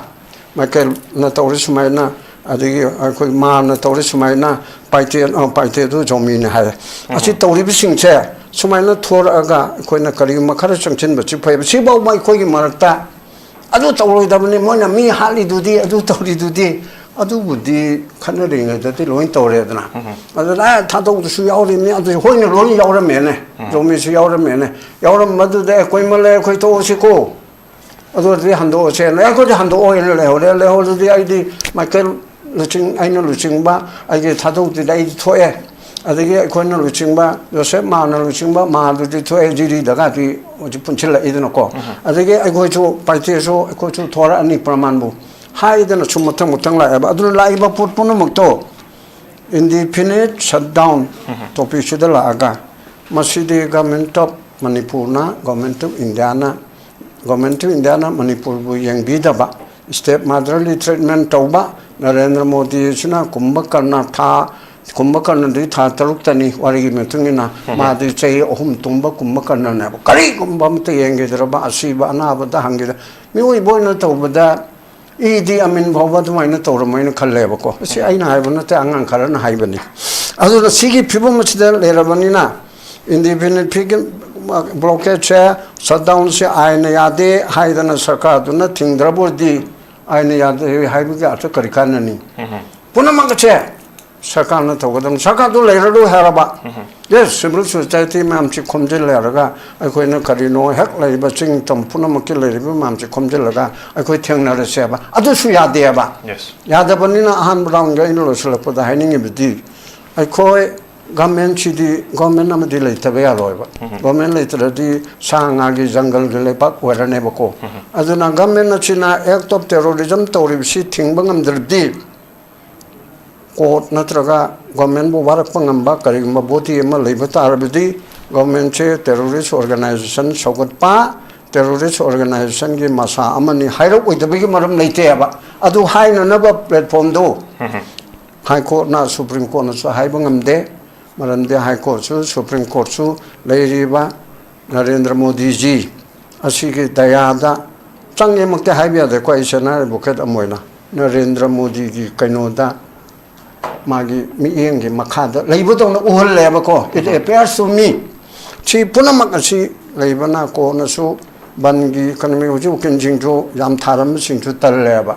ꯃꯥꯏꯀꯦꯜꯅ ꯇꯧꯔꯤ ꯁꯨꯃꯥꯏꯅ, ꯑꯗꯒꯤ ꯑꯩꯈꯣꯏ ꯃꯥꯅ ꯇꯧꯔꯤ ꯁꯨꯃꯥꯏꯅ, ꯄꯥꯏꯇꯦ, ꯑ, ꯄꯥꯏꯇꯦ ꯑꯗꯨ ꯖꯣꯃꯤꯅꯤ ꯍꯥꯏꯔꯦ꯫ ꯑꯁꯤ ꯎꯝ꯫ ꯇꯧꯔꯤꯕꯁꯤꯡꯁꯦ ꯁꯨꯃꯥꯏꯅ ꯊꯣꯔꯛꯑꯒ ꯑꯩꯈꯣꯏꯅ ꯀꯔꯤꯒꯨꯝꯕ ꯈꯔ ꯆꯪꯁꯤꯟꯕꯁꯤ ꯐꯩꯕ꯫ ꯁꯤꯐꯥꯎꯕ ꯑꯩꯈꯣꯏꯒꯤ ꯃꯔꯛꯇ ꯑꯗꯨ ꯇꯧꯔꯣꯏꯗꯕꯅꯤ, ꯃꯣꯏꯅ ꯃꯤ ꯍꯥꯠꯂꯤꯗꯨꯗꯤ, ꯑꯗꯨ ꯇꯧꯔꯤꯗꯨꯗꯤ, ꯑꯗꯨꯕꯨꯗꯤ ꯈꯠꯅꯔꯤꯉꯩꯗꯗꯤ ꯂꯣꯏ ꯇꯧꯔꯦꯗꯅ꯫ ꯎꯝ꯫ ꯑꯗꯨꯅ, "ꯑꯦ, ꯊꯥꯗꯧꯗꯁꯨ ꯌꯥꯎꯔꯤꯕꯅꯤ", ꯑꯗꯨ ꯍꯣꯏꯅ ꯂꯣꯏ ꯌꯥꯎꯔꯝꯃꯦꯅꯦ, ꯎꯝ꯫ ꯖꯣꯃꯤꯁꯨ ꯌꯥꯎꯔꯝꯃꯦꯅꯦ꯫ ꯌꯥꯎꯔꯝꯕꯗꯨꯗ, "ꯑꯦ, ꯀꯨꯏꯃꯜꯂꯦ, ꯑꯩꯈꯣꯏ ꯇꯣꯛꯑꯁꯤꯀꯣ, ꯑꯗꯨ ꯑꯣꯏꯔꯗꯤ ꯍꯟꯗꯣꯛꯑꯁꯦꯅ", ꯑꯩꯈꯣꯏꯗꯤ ꯍꯟꯗꯣꯛꯑꯣ ꯍꯥꯏꯅ ꯂꯩꯍꯧꯔꯦ꯫ ꯂꯩꯍꯧꯔꯗꯨꯗꯤ ꯑꯩꯗꯤ ꯃꯥꯏꯀꯦꯜ ꯂꯨꯆꯤꯡ-, ꯑꯩꯅ ꯂꯨꯆꯤꯡꯕ ꯑꯩꯒꯤ ꯊꯥꯗꯧꯗꯨꯗ ꯑꯩꯗꯤ ꯊꯣꯛꯑꯦ꯫ ꯑꯗꯒꯤ ꯑꯩꯈꯣꯏꯅ ꯂꯨꯆꯤꯡꯕ, ꯖꯣꯁꯦꯐ ꯃꯥꯅ ꯂꯨꯆꯤꯡꯕ ꯃꯥꯗꯨꯗꯤ ꯊꯣꯛꯑꯦ, ꯖꯤꯔꯤꯗꯒꯗꯤ ꯍꯧꯖꯤꯛ ꯄꯨꯟꯁꯤꯜꯂꯛꯏꯗꯅꯀꯣ꯫ ꯎꯝ꯫ ꯑꯗꯒꯤ ꯑꯩꯈꯣꯏꯁꯨ, ꯄꯥꯏꯇꯦꯁꯨ, ꯑꯩꯈꯣꯏꯁꯨ ꯊꯣꯔꯛꯑꯅꯤ ꯄ꯭ꯔꯃꯥꯟꯕꯨ ꯍꯥꯏꯗꯅ ꯁꯨꯝ ꯃꯊꯪ ꯃꯊꯪ ꯂꯥꯛꯑꯦꯕ꯫ ꯑꯗꯨꯅ ꯂꯥꯛꯏꯕ ꯄꯣꯠ ꯄꯨꯝꯅꯃꯛꯇꯣ indefinite shutdown ꯎꯝ꯫ topic ꯁꯤꯗ ꯂꯥꯛꯑꯒ, ꯃꯁꯤꯗꯤ Government of ꯃꯅꯤꯄꯨꯔꯅ, Government of Indiaꯅ, Government of Indiaꯅ ꯃꯅꯤꯄꯨꯔꯕꯨ ꯌꯦꯡꯕꯤꯗꯕ, step motherly treatment ꯇꯧꯕ, ꯅꯔꯦꯟꯗ꯭ꯔ ꯃꯣꯗꯤꯁꯤꯅ ꯀꯨꯝꯚꯀꯔꯅ ꯊꯥ, ꯀꯨꯝꯚꯀꯔꯅꯗꯤ ꯊꯥ ꯇꯔꯨꯛꯇꯅꯤ, ꯋꯥꯔꯤꯒꯤ ꯃꯇꯨꯡ ꯏꯟꯅ, ꯎꯝ꯫ ꯃꯥꯗꯤ ꯆꯍꯤ ꯑꯍꯨꯝ ꯇꯨꯝꯕ ꯀꯨꯝꯚꯀꯔꯅꯅꯦꯕ꯫ ꯀꯔꯤꯒꯨꯝꯕ ꯑꯃꯠꯇ ꯌꯦꯡꯈꯤꯗ꯭ꯔꯕ, ꯑꯁꯤꯕ ꯑꯅꯥꯕꯗ ꯍꯪꯈꯤꯗ-, ꯃꯤꯑꯣꯏꯕ ꯑꯣꯏꯅ ꯇꯧꯕꯗ ꯏꯗꯤ ꯑꯃꯤꯟ ꯐꯥꯎꯕ ꯑꯗꯨꯃꯥꯏꯅ ꯇꯧꯔꯝꯃꯣꯏꯅ ꯈꯜꯂꯦꯕꯀꯣ꯫ ꯑꯁꯤ ꯑꯩꯅ ꯍꯥꯏꯕ ꯅꯠꯇꯦ, ꯑꯉꯥꯡ ꯈꯔꯅ ꯍꯥꯏꯕꯅꯤ꯫ ꯑꯗꯨꯅ ꯁꯤꯒꯤ ꯐꯤꯕꯝ ꯑꯁꯤꯗ ꯂꯩꯔꯕꯅꯤꯅ, indefinite blockade ꯁꯦ, shutdown ꯁꯦ ꯑꯥꯏꯟꯅ ꯌꯥꯗꯦ ꯍꯥꯏꯗꯅ ꯁꯔꯀꯥꯔꯗꯨꯅ ꯊꯤꯡꯗ꯭ꯔꯕ ꯑꯣꯏꯔꯗꯤ, ꯑꯥꯏꯟꯅ ꯌꯥꯗꯦ ꯍꯥꯏꯕꯒꯤ ꯑꯥꯔꯊ ꯀꯔꯤ ꯀꯥꯟꯅꯅꯤ? ꯎꯝ꯫ ꯄꯨꯝꯅꯃꯛ ꯑꯁꯦ ꯁꯔꯀꯥꯔꯅ ꯇꯧꯒꯗꯕꯅꯤ꯫ ꯁꯔꯀꯥꯔꯗꯨ ꯂꯩꯔꯔꯣꯏ ꯍꯥꯏꯔꯕ, ꯎꯝ꯫ Yes, civil society ꯃꯌꯥꯝꯁꯤ ꯈꯣꯝꯖꯤꯜꯂꯦ ꯍꯥꯏꯔꯒ, ꯑꯩꯈꯣꯏꯅ ꯀꯔꯤꯅꯣ ꯍꯦꯛ ꯂꯩꯔꯤꯕ ꯆꯤꯡ ꯇꯝ ꯄꯨꯝꯅꯃꯛꯀꯤ ꯂꯩꯔꯤꯕ ꯃꯌꯥꯝꯁꯤ ꯈꯣꯝꯖꯤꯜꯂꯒ ꯑꯩꯈꯣꯏ ꯊꯦꯡꯅꯔꯁꯦꯕ꯫ ꯑꯗꯨꯁꯨ ꯌꯥꯗꯦꯕ꯫ Yes꯫ ꯌꯥꯗꯕꯅꯤꯅ ꯑꯍꯥꯟꯕ round ꯒꯤ ꯑꯩꯅ ꯂꯣꯏꯁꯤꯜꯂꯛꯄꯗ ꯍꯥꯏꯅꯤꯡꯉꯤꯕꯗꯤ, ꯑꯩꯈꯣꯏ government ꯁꯤꯗꯤ government ꯑꯃꯗꯤ ꯂꯩꯇꯕ ꯌꯥꯔꯣꯏꯕ꯫ ꯎꯝ꯫ Government ꯂꯩꯇ꯭ꯔꯗꯤ ꯁꯥ ꯉꯥꯒꯤ ꯖꯪꯒꯜꯒꯤ ꯂꯩꯕꯥꯛ ꯑꯣꯏꯔꯅꯦꯕꯀꯣ꯫ ꯎꯝ꯫ ꯑꯗꯨꯅ government ꯑꯁꯤꯅ act of terrorism ꯇꯧꯔꯤꯕꯁꯤ ꯊꯤꯡꯕ ꯉꯝꯗ꯭ꯔꯗꯤ, court ꯅꯠꯇ꯭ꯔꯒ government ꯕꯨ ꯋꯥꯔꯛꯄ ꯉꯝꯕ ꯀꯔꯤꯒꯨꯝꯕ body ꯑꯃ ꯂꯩꯕ ꯇꯥꯔꯕꯗꯤ, government ꯁꯦ terrorist organization ꯁꯧꯒꯠꯄ, ꯇꯦꯔꯣꯔꯤꯁ ꯑꯣꯔꯒꯅꯥꯏꯖꯦꯁꯟꯒꯤ ꯃꯁꯥ ꯑꯃꯅꯤ ꯍꯥꯏꯔꯛꯑꯣꯏꯗꯕꯒꯤ ꯃꯔꯝ ꯂꯩꯇꯦ ꯍꯥꯏꯕ꯫ ꯑꯗꯨ ꯍꯥꯏꯅꯅꯕ ꯄ꯭ꯂꯦꯠꯐꯣꯝꯗꯣ ꯍꯥꯏ ꯀꯣꯔꯠꯅ, ꯁꯨꯄ꯭ꯔꯤꯝ ꯀꯣꯔꯠꯅꯁꯨ ꯍꯥꯏꯕ ꯉꯝꯗꯦ꯫ ꯃꯔꯝꯗꯤ ꯍꯥꯏ ꯀꯣꯔꯠꯁꯨ ꯁꯨꯄ꯭ꯔꯤꯝ ꯀꯣꯔꯠꯁꯨ ꯂꯩꯔꯤꯕ ꯅꯔꯦꯟꯗ꯭ꯔ ꯃꯣꯗꯤꯖꯤ ꯑꯁꯤꯒꯤ ꯗꯌꯥꯗ ꯆꯪꯉꯦꯃꯛꯇꯤ ꯍꯥꯏꯕ ꯌꯥꯗꯦꯀꯣ꯫ ꯑꯩ ꯁꯦꯅꯥ ꯑꯦꯗꯚꯣꯀꯦꯠ ꯑꯃ ꯑꯣꯏꯅ ꯅꯔꯦꯟꯗ꯭ꯔ ꯃꯣꯗꯤꯒꯤ ꯀꯩꯅꯣꯗ ꯃꯥꯒꯤ ꯃꯤꯠꯌꯦꯡꯒꯤ ꯃꯈꯥꯗ ꯂꯩꯕꯗꯧꯅ ꯎꯍꯜꯂꯦꯕꯀꯣ꯫ It appears to me꯫ ꯁꯤ ꯄꯨꯝꯅꯃꯛ ꯑꯁꯤ ꯂꯩꯕꯅ ꯀꯣꯟꯅꯁꯨ ꯕꯟꯒꯤ ꯏꯀꯣꯅꯣꯃꯤ ꯍꯧꯖꯤꯛ ꯎꯀꯤꯜꯁꯤꯡꯁꯨ ꯌꯥꯝ ꯊꯥꯔꯝꯕꯁꯤꯡꯁꯨ ꯇꯜꯂꯦꯕ꯫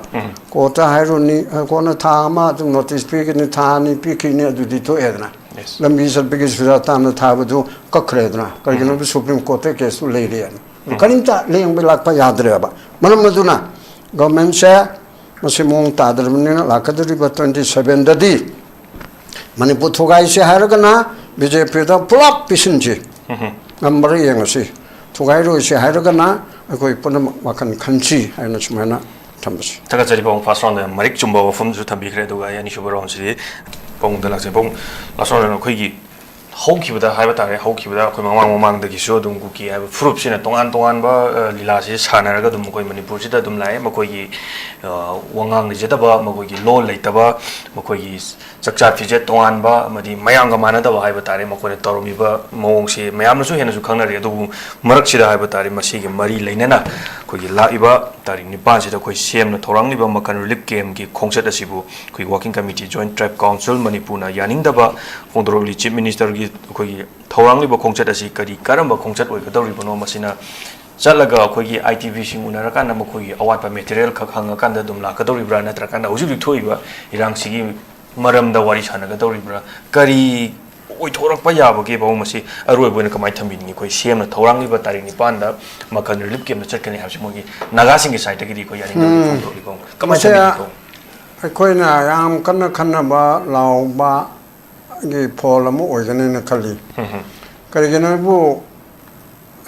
ꯀꯣꯔꯠꯇ ꯍꯥꯏꯔꯨꯅꯤ, ꯀꯣꯟꯅ ꯊꯥ ꯑꯃ ꯑꯗꯨꯝ ꯅꯣꯇꯤꯁ ꯄꯤꯒꯅꯤ, ꯊꯥ ꯑꯅꯤ ꯄꯤꯈꯤꯅꯤ, ꯑꯗꯨꯗꯤ ꯊꯣꯛꯑꯦꯗꯅ꯫ ꯂꯝꯕꯤ ꯆꯠꯄꯒꯤ ꯁꯨꯖꯥ ꯇꯥꯅ ꯊꯥꯕꯗꯨ ꯀꯛꯈ꯭ꯔꯦꯗꯅ꯫ ꯀꯔꯤꯒꯤꯅꯣꯗ ꯁꯨꯄ꯭ꯔꯤꯝ ꯀꯣꯔꯠꯇ ꯀꯦꯁꯇꯨ ꯂꯩꯔꯦꯅ꯫ ꯀꯔꯤꯝꯇ ꯂꯦꯡꯕ ꯂꯥꯛꯄ ꯌꯥꯗ꯭ꯔꯦꯕ꯫ ꯃꯔꯝ ꯑꯗꯨꯅ ꯒꯚꯔꯟꯃꯦꯟꯁꯦ ꯃꯁꯤ ꯃꯑꯣꯡ ꯇꯥꯗ꯭ꯔꯕꯅꯤꯅ ꯂꯥꯛꯀꯗꯧꯔꯤꯕ ꯇ꯭ꯋꯦꯟꯇꯤ ꯁꯚꯦꯟꯗꯗꯤ ꯃꯅꯤꯄꯨꯔ ꯊꯨꯒꯥꯏꯁꯦ ꯍꯥꯏꯔꯒꯅ ꯕꯤ ꯖꯦ ꯄꯤꯗ ꯄꯨꯂꯞ ꯄꯤꯁꯤꯟꯁꯤ꯫ ꯉꯝꯕ꯭ꯔꯥ ꯌꯦꯡꯉꯁꯤ꯫ ꯊꯨꯒꯥꯏꯔꯣꯏꯁꯦ ꯍꯥꯏꯔꯒꯅ ꯑꯩꯈꯣꯏ ꯄꯨꯝꯅꯃꯛ ꯋꯥꯈꯜ ꯈꯟꯁꯤ ꯍꯥꯏꯅ ꯁꯨꯃꯥꯏꯅ ꯊꯝꯕꯁꯤ꯫ ꯊꯥꯒꯠꯆꯔꯤ ꯄꯥꯕꯨꯡ꯫ ꯐꯥꯔꯁ ꯔꯥꯎꯟꯗ ꯌꯥꯝ ꯃꯔꯤꯛ ꯆꯨꯝꯕ ꯋꯥꯐꯝꯁꯨ ꯊꯝꯕꯤꯈ꯭ꯔꯦ꯫ ꯑꯗꯨꯒ ꯑꯩ ꯑꯅꯤꯁꯨꯕ ꯔꯥꯎꯟꯁꯤꯗꯤ ꯄꯥꯕꯨꯡꯗ ꯂꯥꯛꯆꯩ꯫ ꯄꯥꯕꯨꯡ, ꯂꯥꯁ ꯔꯥꯎꯟꯗ ꯑꯩꯈꯣꯏꯒꯤ ꯍꯧꯈꯤꯕꯗ ꯍꯥꯏꯕ ꯇꯥꯔꯦ, ꯍꯧꯈꯤꯕꯗ ꯑꯩꯈꯣꯏ ꯃꯃꯥꯡ ꯃꯃꯥꯡꯗꯒꯤꯁꯨ ꯑꯗꯨꯝ ꯀꯨꯀꯤ ꯍꯥꯏꯕ ꯐꯨꯔꯨꯞꯁꯤꯅ ꯇꯣꯉꯥꯟ ꯇꯣꯉꯥꯟꯕ, ꯑ, ꯂꯤꯂꯥꯁꯤ ꯁꯥꯟꯅꯔꯒ ꯑꯗꯨꯝ ꯑꯩꯈꯣꯏ ꯃꯅꯤꯄꯨꯔꯁꯤꯗ ꯑꯗꯨꯝ ꯂꯥꯛꯑꯦ꯫ ꯃꯈꯣꯏꯒꯤ, ꯑ, ꯋꯥꯉꯥꯡ ꯂꯩꯖꯗꯕ, ꯃꯈꯣꯏꯒꯤ ꯂꯣꯟ ꯂꯩꯇꯕ, ꯃꯈꯣꯏꯒꯤ ꯆꯥꯛꯆꯥ ꯐꯤꯖꯦꯠ ꯇꯣꯉꯥꯟꯕ ꯑꯃꯗꯤ ꯃꯌꯥꯝꯒ ꯃꯥꯟꯅꯗꯕ ꯍꯥꯏꯕ ꯇꯥꯔꯦ, ꯃꯈꯣꯏꯅ ꯇꯧꯔꯝꯃꯤꯕ ꯃꯑꯣꯡꯁꯤ ꯃꯌꯥꯝꯅꯁꯨ ꯍꯦꯟꯅꯁꯨ ꯈꯪꯅꯔꯤ꯫ ꯑꯗꯨꯕꯨ ꯃꯔꯛꯁꯤꯗ ꯍꯥꯏꯕ ꯇꯥꯔꯦ, ꯃꯁꯤꯒꯤ ꯃꯔꯤ ꯂꯩꯅꯅ ꯑꯩꯈꯣꯏꯒꯤ ꯂꯥꯛꯏꯕ ꯇꯥꯔꯤꯛ ꯅꯤꯄꯥꯟꯁꯤꯗ ꯑꯩꯈꯣꯏ ꯁꯦꯝꯅ ꯊꯧꯔꯥꯡꯂꯤꯕ ꯃꯈꯜ ꯔꯤꯂꯤꯐ ꯀꯦꯝꯒꯤ ꯈꯣꯡꯆꯠ ꯑꯁꯤꯕꯨ ꯑꯩꯈꯣꯏ ꯋꯥꯔꯀꯤꯡ ꯀꯃꯤꯇꯤ, ꯖꯣꯏꯟꯠ ꯇ꯭ꯔꯥꯏꯕ ꯀꯥꯎꯟꯁꯤꯜ ꯃꯅꯤꯄꯨꯔꯅ ꯌꯥꯅꯤꯡꯗꯕ ꯐꯣꯡꯗꯣꯔꯛꯂꯤ꯫ ꯆꯤꯐ ꯃꯤꯅꯤꯁꯇꯔꯒꯤ ꯑꯩꯈꯣꯏꯒꯤ ꯊꯧꯔꯥꯡꯂꯤꯕ ꯈꯣꯡꯆꯠ ꯑꯁꯤ ꯀꯔꯤ ꯀꯔꯝꯕ ꯈꯣꯡꯆꯠ ꯑꯣꯏꯒꯗꯧꯔꯤꯕꯅꯣ? ꯃꯁꯤꯅ ꯆꯠꯂꯒ ꯑꯩꯈꯣꯏꯒꯤ ꯑꯥꯏ ꯇꯤ ꯚꯤꯁꯤꯡ ꯎꯅꯔꯀꯥꯟꯗ ꯃꯈꯣꯏꯒꯤ ꯑꯋꯥꯠꯄ ꯃꯦꯇꯔꯤꯌꯦꯜ ꯈꯛ ꯍꯪꯉꯀꯥꯟꯗ ꯑꯗꯨꯝ ꯂꯥꯛꯀꯗꯧꯔꯤꯕ꯭ꯔꯥ? ꯅꯠꯇ꯭ꯔꯀꯥꯟꯗ ꯍꯧꯖꯤꯛ ꯍꯧꯖꯤꯛ ꯊꯣꯛꯏꯕ ꯏꯔꯥꯡꯁꯤꯒꯤ ꯃꯔꯝꯗ ꯋꯥꯔꯤ ꯁꯥꯟꯅꯒꯗꯧꯔꯤꯕ꯭ꯔꯥ? ꯀꯔꯤ ꯑꯣꯏꯊꯣꯔꯛꯄ ꯌꯥꯕꯒꯦ? ꯄꯥꯕꯨꯡ, ꯃꯁꯤ ꯑꯔꯣꯏꯕ ꯑꯣꯏꯅ ꯀꯃꯥꯏꯅ ꯊꯝꯕꯤꯅꯤꯡꯉꯤ? ꯑꯩꯈꯣꯏ ꯁꯦꯝꯅ ꯊꯧꯔꯥꯡꯂꯤꯕ ꯇꯥꯔꯤꯛ ꯅꯤꯄꯥꯟꯗ ꯃꯈꯜ ꯔꯤꯂꯤꯐ ꯀꯦꯝꯗ ꯆꯠꯀꯅꯤ ꯍꯥꯏꯕꯁꯤ ꯃꯣꯏꯒꯤ ꯅꯥꯒꯥꯁꯤꯡꯒꯤ ꯁꯥꯏꯠꯇꯒꯤꯗꯤ ꯑꯩꯈꯣꯏ ꯌꯥꯅꯤꯡꯗꯕꯒꯤ ꯐꯣꯡꯗꯣꯛꯂꯤ, ꯄꯥꯕꯨꯡ꯫ ꯀꯃꯥꯏꯅ ꯃꯁꯤ ꯊꯝꯕꯤꯅꯤꯡꯉꯤ, ꯄꯥꯕꯨꯡ? ꯑꯩꯈꯣꯏꯅ ꯌꯥꯝ ꯀꯟꯅ ꯈꯟꯅꯕ ꯂꯥꯎꯕꯒꯤ ꯐꯣꯜ ꯑꯃ ꯑꯣꯏꯒꯅꯤꯅ ꯈꯜꯂꯤ꯫ ꯀꯔꯤꯒꯤꯅꯣ ꯍꯥꯏꯕꯨ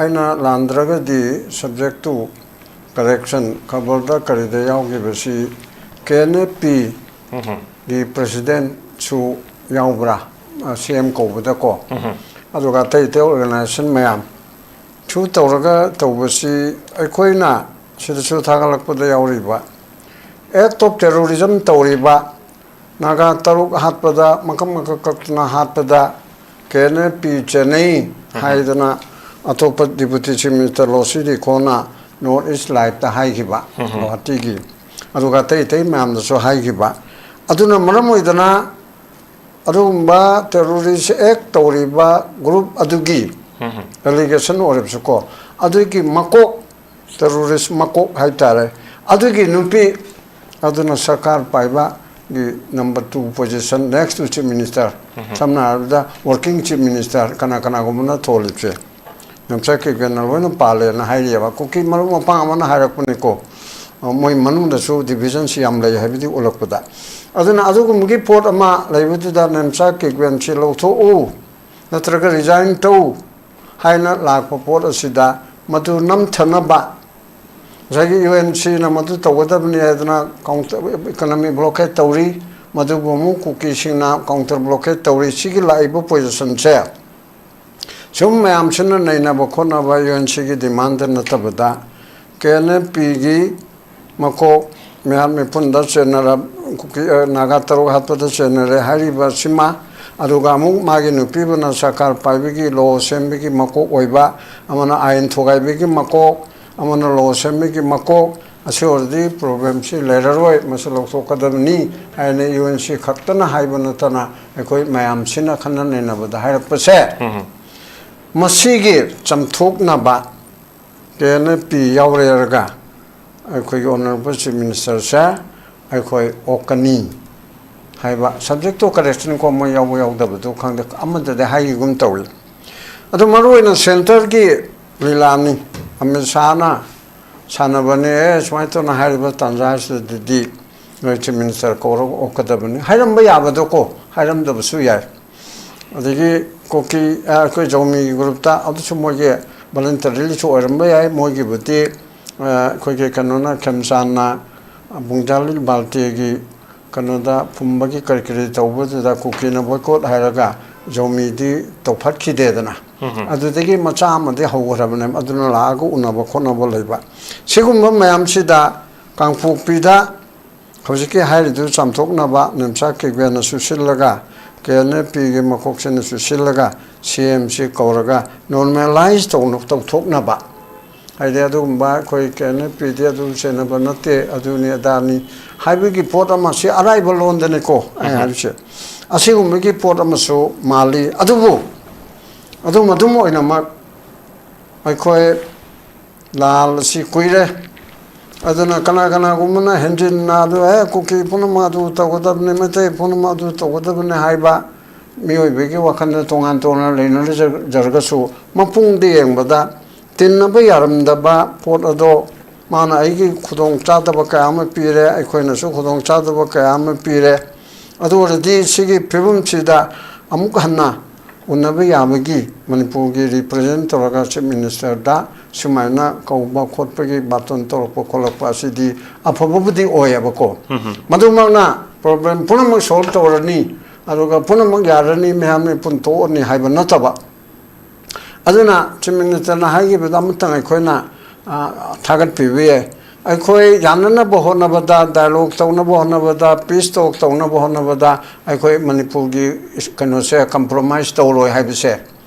ꯑꯩꯅ ꯂꯥꯟꯗ꯭ꯔꯒꯗꯤ ꯁꯕꯖꯦꯛ ꯇꯨ ꯀꯔꯦꯛꯁꯟ ꯈꯕꯔꯗ ꯀꯔꯤꯗ ꯌꯥꯎꯈꯤꯕꯁꯤ ꯀꯦ ꯑꯦꯟ ꯑꯦꯐ ꯄꯤꯒꯤ ꯄ꯭ꯔꯦꯁꯤꯗꯦꯟꯁꯨ ꯌꯥꯎꯕ꯭ꯔꯥ? ꯁꯤ ꯑꯦꯝ ꯀꯧꯕꯗꯀꯣ꯫ ꯑꯗꯨꯒ ꯑꯇꯩ ꯑꯇꯩ ꯑꯣꯔꯒꯅꯥꯏꯖꯦꯁꯟ ꯃꯌꯥꯝ ꯁꯨ ꯇꯧꯔꯒ ꯇꯧꯕꯁꯤ ꯑꯩꯈꯣꯏꯅ ꯁꯤꯗꯁꯨ ꯊꯥꯒꯠꯂꯛꯄꯗ ꯌꯥꯎꯔꯤꯕ act of terrorism ꯇꯧꯔꯤꯕ ꯅꯥꯒꯥ ꯇꯔꯨꯛ ꯍꯥꯠꯄꯗ ꯃꯀꯛ ꯃꯀꯛ ꯀꯛꯇꯨꯅ ꯍꯥꯠꯄꯗ ꯀꯦ ꯑꯦꯟ ꯑꯦꯐ ꯄꯤ ꯆꯦꯟꯅꯩ ꯍꯥꯏꯗꯅ ꯑꯇꯣꯞꯄ Deputy Chief Minister ꯂꯣꯁꯤ ꯗꯤꯈꯣꯅ North East Live ꯇ ꯍꯥꯏꯈꯤꯕ, ꯒꯨꯋꯥꯍꯥꯇꯤꯒꯤ꯫ ꯑꯗꯨꯒ ꯑꯇꯩ ꯑꯇꯩ ꯃꯌꯥꯝꯗꯁꯨ ꯍꯥꯏꯈꯤꯕ꯫ ꯑꯗꯨꯅ ꯃꯔꯝ ꯑꯣꯏꯗꯅ ꯑꯗꯨꯒꯨꯝꯕ terrorist act ꯇꯧꯔꯤꯕ group ꯑꯗꯨꯒꯤ allegation ꯑꯣꯏꯔꯕꯁꯨꯀꯣ, ꯑꯗꯨꯒꯤ ꯃꯀꯣꯛ, terrorist ꯃꯀꯣꯛ ꯍꯥꯏꯇꯥꯔꯦ, ꯑꯗꯨꯒꯤ ꯅꯨꯄꯤ ꯑꯗꯨꯅ ꯁꯔꯀꯥꯔ ꯄꯥꯏꯕꯒꯤ number two position, next to Chief Minister, ꯁꯝꯅ ꯍꯥꯏꯔꯕꯗ working Chief Minister ꯀꯅꯥ ꯀꯅꯥꯒꯨꯝꯕꯅ ꯊꯣꯜꯂꯤꯕꯁꯦ ꯅꯦꯝꯆꯥ ꯀꯤꯞꯒꯦꯟꯅ ꯂꯣꯏꯅ ꯄꯥꯜꯂꯦꯅ ꯍꯥꯏꯔꯤꯑꯕ꯫ ꯀꯨꯀꯤ ꯃꯔꯨꯞ ꯃꯄꯥꯡ ꯑꯃꯅ ꯍꯥꯏꯔꯛꯄꯅꯤꯀꯣ꯫ ꯑ, ꯃꯣꯏ ꯃꯅꯨꯡꯗꯁꯨ division ꯁꯤ ꯌꯥꯝ ꯂꯩ ꯍꯥꯏꯕꯗꯤ ꯎꯠꯂꯛꯄꯗ꯫ ꯑꯗꯨꯅ ꯑꯗꯨꯒꯨꯝꯕꯒꯤ ꯄꯣꯠ ꯑꯃ ꯂꯩꯕꯗꯨꯗ ꯅꯦꯝꯆꯥ ꯀꯤꯞꯒꯦꯟꯁꯤ ꯂꯧꯊꯣꯛꯎ, ꯅꯠꯇ꯭ꯔꯒ resign ꯇꯧ ꯍꯥꯏꯅ ꯂꯥꯛꯄ ꯄꯣꯠ ꯑꯁꯤꯗ ꯃꯗꯨ ꯅꯝꯊꯅꯕ ꯉꯁꯥꯏꯒꯤ ꯌꯨ ꯑꯦꯟ ꯁꯤꯅ ꯃꯗꯨ ꯇꯧꯒꯗꯕꯅꯤ ꯍꯥꯏꯗꯅ counter, economic blockade ꯇꯧꯔꯤ꯫ ꯃꯗꯨꯕꯨ ꯑꯃꯨꯛ ꯀꯨꯀꯤꯁꯤꯡꯅ counter blockade ꯇꯧꯔꯤ꯫ ꯁꯤꯒꯤ ꯂꯥꯛꯏꯕ position ꯁꯦ ꯁꯨꯝ ꯃꯌꯥꯝꯁꯤꯅ ꯅꯩꯅꯕ ꯈꯣꯠꯅꯕ ꯌꯨ ꯑꯦꯟ ꯁꯤꯒꯤ demand ꯅꯠꯇꯕꯗ ꯀꯦ ꯑꯦꯟ ꯑꯦꯐ ꯄꯤꯒꯤ ꯃꯀꯣꯛ ꯃꯤꯍꯥꯠ ꯃꯤꯄꯨꯟꯗ ꯆꯦꯟꯅꯔ-, ꯀꯨꯀꯤ, ꯑ, ꯅꯥꯒꯥ ꯇꯔꯨꯛ ꯍꯥꯠꯄꯗ ꯆꯦꯟꯅꯔꯦ ꯍꯥꯏꯔꯤꯕꯁꯤꯃ, ꯑꯗꯨꯒ ꯑꯃꯨꯛ ꯃꯥꯒꯤ ꯅꯨꯄꯤꯕꯨꯅ ꯁꯔꯀꯥꯔ ꯄꯥꯏꯕꯒꯤ law ꯁꯦꯝꯕꯒꯤ ꯃꯀꯣꯛ ꯑꯣꯏꯕ, ꯑꯃꯅ ꯑꯥꯏꯟ ꯊꯨꯒꯥꯏꯕꯒꯤ ꯃꯀꯣꯛ, ꯑꯃꯅ law ꯁꯦꯝꯕꯒꯤ ꯃꯀꯣꯛ, ꯑꯁꯤ ꯑꯣꯏꯔꯗꯤ problem ꯁꯤ ꯂꯩꯔꯔꯣꯏ, ꯃꯁꯤ ꯂꯧꯊꯣꯛꯀꯗꯕꯅꯤ ꯍꯥꯏꯅ ꯌꯨ ꯑꯦꯟ ꯁꯤ ꯈꯛꯇꯅ ꯍꯥꯏꯕ ꯅꯠꯇꯅ ꯑꯩꯈꯣꯏ ꯃꯌꯥꯝꯁꯤꯅ ꯈꯟꯅ ꯅꯩꯅꯕꯗ ꯍꯥꯏꯔꯛꯄꯁꯦ, ꯃꯁꯤꯒꯤ ꯆꯝꯊꯣꯛꯅꯕ ꯀꯦ ꯑꯦꯟ ꯑꯦꯐ ꯄꯤ ꯌꯥꯎꯔꯦꯔꯒ ꯑꯩꯈꯣꯏꯒꯤ Honourable Chief Minister ꯁꯦ ꯑꯩꯈꯣꯏ ꯑꯣꯛꯀꯅꯤ ꯍꯥꯏꯕ subject to correction ꯀꯣ, ꯃꯣꯏ ꯌꯥꯎꯕ ꯌꯥꯎꯗꯕꯗꯨ ꯈꯪꯗꯦ, ꯑꯃꯗꯗꯤ ꯍꯥꯏꯈꯤꯒꯨꯝ ꯇꯧꯏ꯫ ꯑꯗꯨ ꯃꯔꯨꯑꯣꯏꯅ centre ꯒꯤ ꯂꯤꯂꯥꯅꯤ꯫ ꯑꯃꯤꯠ ꯁꯥꯍꯅ ꯁꯥꯟꯅꯕꯅꯦ, ꯑꯦ, ꯁꯨꯃꯥꯏꯅ ꯇꯧꯅ ꯍꯥꯏꯔꯤꯕ ꯇꯥꯟꯖꯥꯁꯤꯗꯗꯤ ꯅꯣꯏ Chief Minister ꯀꯧꯔꯒ ꯑꯣꯛꯀꯗꯕꯅꯤ ꯍꯥꯏꯔꯝꯕ ꯌꯥꯕꯗꯣ ꯀꯣ, ꯍꯥꯏꯔꯝꯗꯕꯁꯨ ꯌꯥꯏ꯫ ꯑꯗꯒꯤ ꯀꯨꯀꯤ, ꯑ, ꯑꯩꯈꯣꯏ ꯖꯧꯃꯤꯒꯤ group ꯇ ꯑꯗꯨꯁꯨ ꯃꯣꯏꯒꯤ voluntarily ꯁꯨ ꯑꯣꯏꯔꯝꯕ ꯌꯥꯏ꯫ ꯃꯣꯏꯒꯤꯕꯨꯗꯤ, ꯑ, ꯑꯩꯈꯣꯏꯒꯤ ꯀꯩꯅꯣꯅ, ꯈꯦꯝꯆꯥꯟꯅ, ꯕꯨꯡꯖꯥꯂꯤꯜ ꯕꯥꯜꯇꯦꯒꯤ ꯀꯩꯅꯣꯗ ꯐꯨꯝꯕꯒꯤ ꯀꯔꯤ ꯀꯔꯤ ꯇꯧꯕꯗꯨꯗ ꯀꯨꯀꯤꯅ boycott ꯍꯥꯏꯔꯒ ꯖꯧꯃꯤꯗꯤ ꯇꯧꯐꯠꯈꯤꯗꯦꯗꯅ꯫ ꯑꯗꯨꯗꯒꯤ ꯃꯆꯥ ꯑꯃꯗꯤ ꯍꯧꯈ꯭ꯔꯕꯅꯦꯕ꯫ ꯑꯗꯨꯅ ꯂꯥꯛꯑꯒ ꯎꯅꯕ ꯈꯣꯠꯅꯕ ꯂꯩꯕ꯫ ꯁꯤꯒꯨꯝꯕ ꯃꯌꯥꯝꯁꯤꯗ ꯀꯥꯡꯄꯣꯛꯄꯤꯗ ꯍꯧꯖꯤꯛꯀꯤ ꯍꯥꯏꯔꯤꯗꯨ ꯆꯥꯝꯊꯣꯛꯅꯕ ꯅꯦꯝꯆꯥ ꯀꯤꯕꯦꯅꯁꯨ ꯁꯤꯜꯂꯒ, ꯀꯦ ꯑꯦꯟ ꯑꯦꯐ ꯄꯤꯒꯤ ꯃꯀꯣꯛꯁꯤꯅꯁꯨ ꯁꯤꯜꯂꯒ, ꯁꯤ ꯑꯦꯝꯁꯤ ꯀꯧꯔꯒ normalize ꯇꯧꯅ-, ꯇꯧꯊꯣꯛꯅꯕ꯫ ꯍꯥꯏꯗꯤ ꯑꯗꯨꯒꯨꯝꯕ ꯑꯩꯈꯣꯏ ꯀꯦ ꯑꯦꯟ ꯑꯦꯐ ꯄꯤꯗꯤ ꯑꯗꯨ ꯆꯦꯟꯅꯕ ꯅꯠꯇꯦ, ꯑꯗꯨꯅꯤ ꯑꯗꯥꯅꯤ ꯍꯥꯏꯕꯒꯤ ꯄꯣꯠ ꯑꯃ, ꯁꯤ ꯑꯔꯥꯏꯕ ꯂꯣꯟꯗꯅꯤꯀꯣ ꯑꯩ ꯍꯥꯏꯔꯤꯁꯦ꯫ ꯑꯁꯤꯒꯨꯝꯕꯒꯤ ꯄꯣꯠ ꯑꯃꯁꯨ ꯃꯥꯜꯂꯤ꯫ ꯑꯗꯨꯕꯨ ꯑꯗꯨꯝ ꯑꯗꯨꯝ ꯑꯣꯏꯅꯃꯛ ꯑꯩꯈꯣꯏ ꯂꯥꯜ ꯑꯁꯤ ꯀꯨꯏꯔꯦ꯫ ꯑꯗꯨꯅ ꯀꯅꯥ ꯀꯅꯥꯒꯨꯝꯕꯅ ꯍꯦꯟꯖꯤꯟꯅ ꯑꯗꯨ, "ꯑꯦ, ꯀꯨꯀꯤ ꯄꯨꯝꯅꯃꯛ ꯑꯗꯨ ꯇꯧꯒꯗꯕꯅꯤ, ꯃꯩꯇꯩ ꯄꯨꯝꯅꯃꯛ ꯑꯗꯨ ꯇꯧꯒꯗꯕꯅꯤ" ꯍꯥꯏꯕ ꯃꯤꯑꯣꯏꯕꯒꯤ ꯋꯥꯈꯜꯗ ꯇꯣꯉꯥꯟ ꯇꯣꯉꯥꯟꯅ ꯂꯩꯅꯖꯔꯒꯁꯨ, ꯃꯄꯨꯡꯗ ꯌꯦꯡꯕꯗ ꯇꯤꯟꯅꯕ ꯌꯥꯔꯝꯗꯕ ꯄꯣꯠ ꯑꯗꯣ ꯃꯥꯅ ꯑꯩꯒꯤ ꯈꯨꯗꯣꯡ ꯆꯥꯗꯕ ꯀꯌꯥ ꯑꯃ ꯄꯤꯔꯦ, ꯑꯩꯈꯣꯏꯅꯁꯨ ꯈꯨꯗꯣꯡ ꯆꯥꯗꯕ ꯀꯌꯥ ꯑꯃ ꯄꯤꯔꯦ꯫ ꯑꯗꯨ ꯑꯣꯏꯔꯗꯤ ꯁꯤꯒꯤ ꯐꯤꯕꯝꯁꯤꯗ ꯑꯃꯨꯛ ꯍꯟꯅ ꯎꯅꯕ ꯌꯥꯕꯒꯤ ꯃꯅꯤꯄꯨꯔꯒꯤ represent ꯇꯧꯔꯒ Chief Minister ꯗ ꯁꯨꯃꯥꯏꯅ ꯀꯧꯕ ꯈꯣꯠꯄꯒꯤ ꯕꯥꯇꯣꯟ ꯇꯧꯔꯛꯄ ꯈꯣꯠꯂꯛꯄ ꯑꯁꯤꯗꯤ ꯑꯐꯕꯕꯨꯗꯤ ꯑꯣꯏꯌꯦꯕꯀꯣ꯫ ꯃꯗꯨꯃꯛꯅ problem ꯄꯨꯝꯅꯃꯛ solve ꯇꯧꯔꯅꯤ, ꯑꯗꯨꯒ ꯄꯨꯝꯅꯃꯛ ꯌꯥꯔꯅꯤ, ꯃꯌꯥꯝ ꯃꯤꯄꯨꯟ ꯊꯣꯛꯑꯅꯤ ꯍꯥꯏꯕ ꯅꯠꯇꯕ꯫ ꯑꯗꯨꯅ Chief Minister ꯅ ꯍꯥꯏꯈꯤꯕꯗ ꯑꯃꯇꯪ ꯑꯩꯈꯣꯏꯅ, ꯑ, ꯊꯥꯒꯠꯄꯤꯕ ꯌꯥꯏ꯫ ꯑꯩꯈꯣꯏ ꯌꯥꯅꯅꯕ ꯍꯣꯠꯅꯕꯗ, dialogue ꯇꯧꯅꯕ ꯍꯣꯠꯅꯕꯗ, peace talk ꯇꯧꯅꯕ ꯍꯣꯠꯅꯕꯗ ꯑꯩꯈꯣꯏ ꯃꯅꯤꯄꯨꯔꯒꯤ ꯀꯩꯅꯣꯁꯦ compromise ꯇꯧꯔꯣꯏ ꯍꯥꯏꯕꯁꯦ,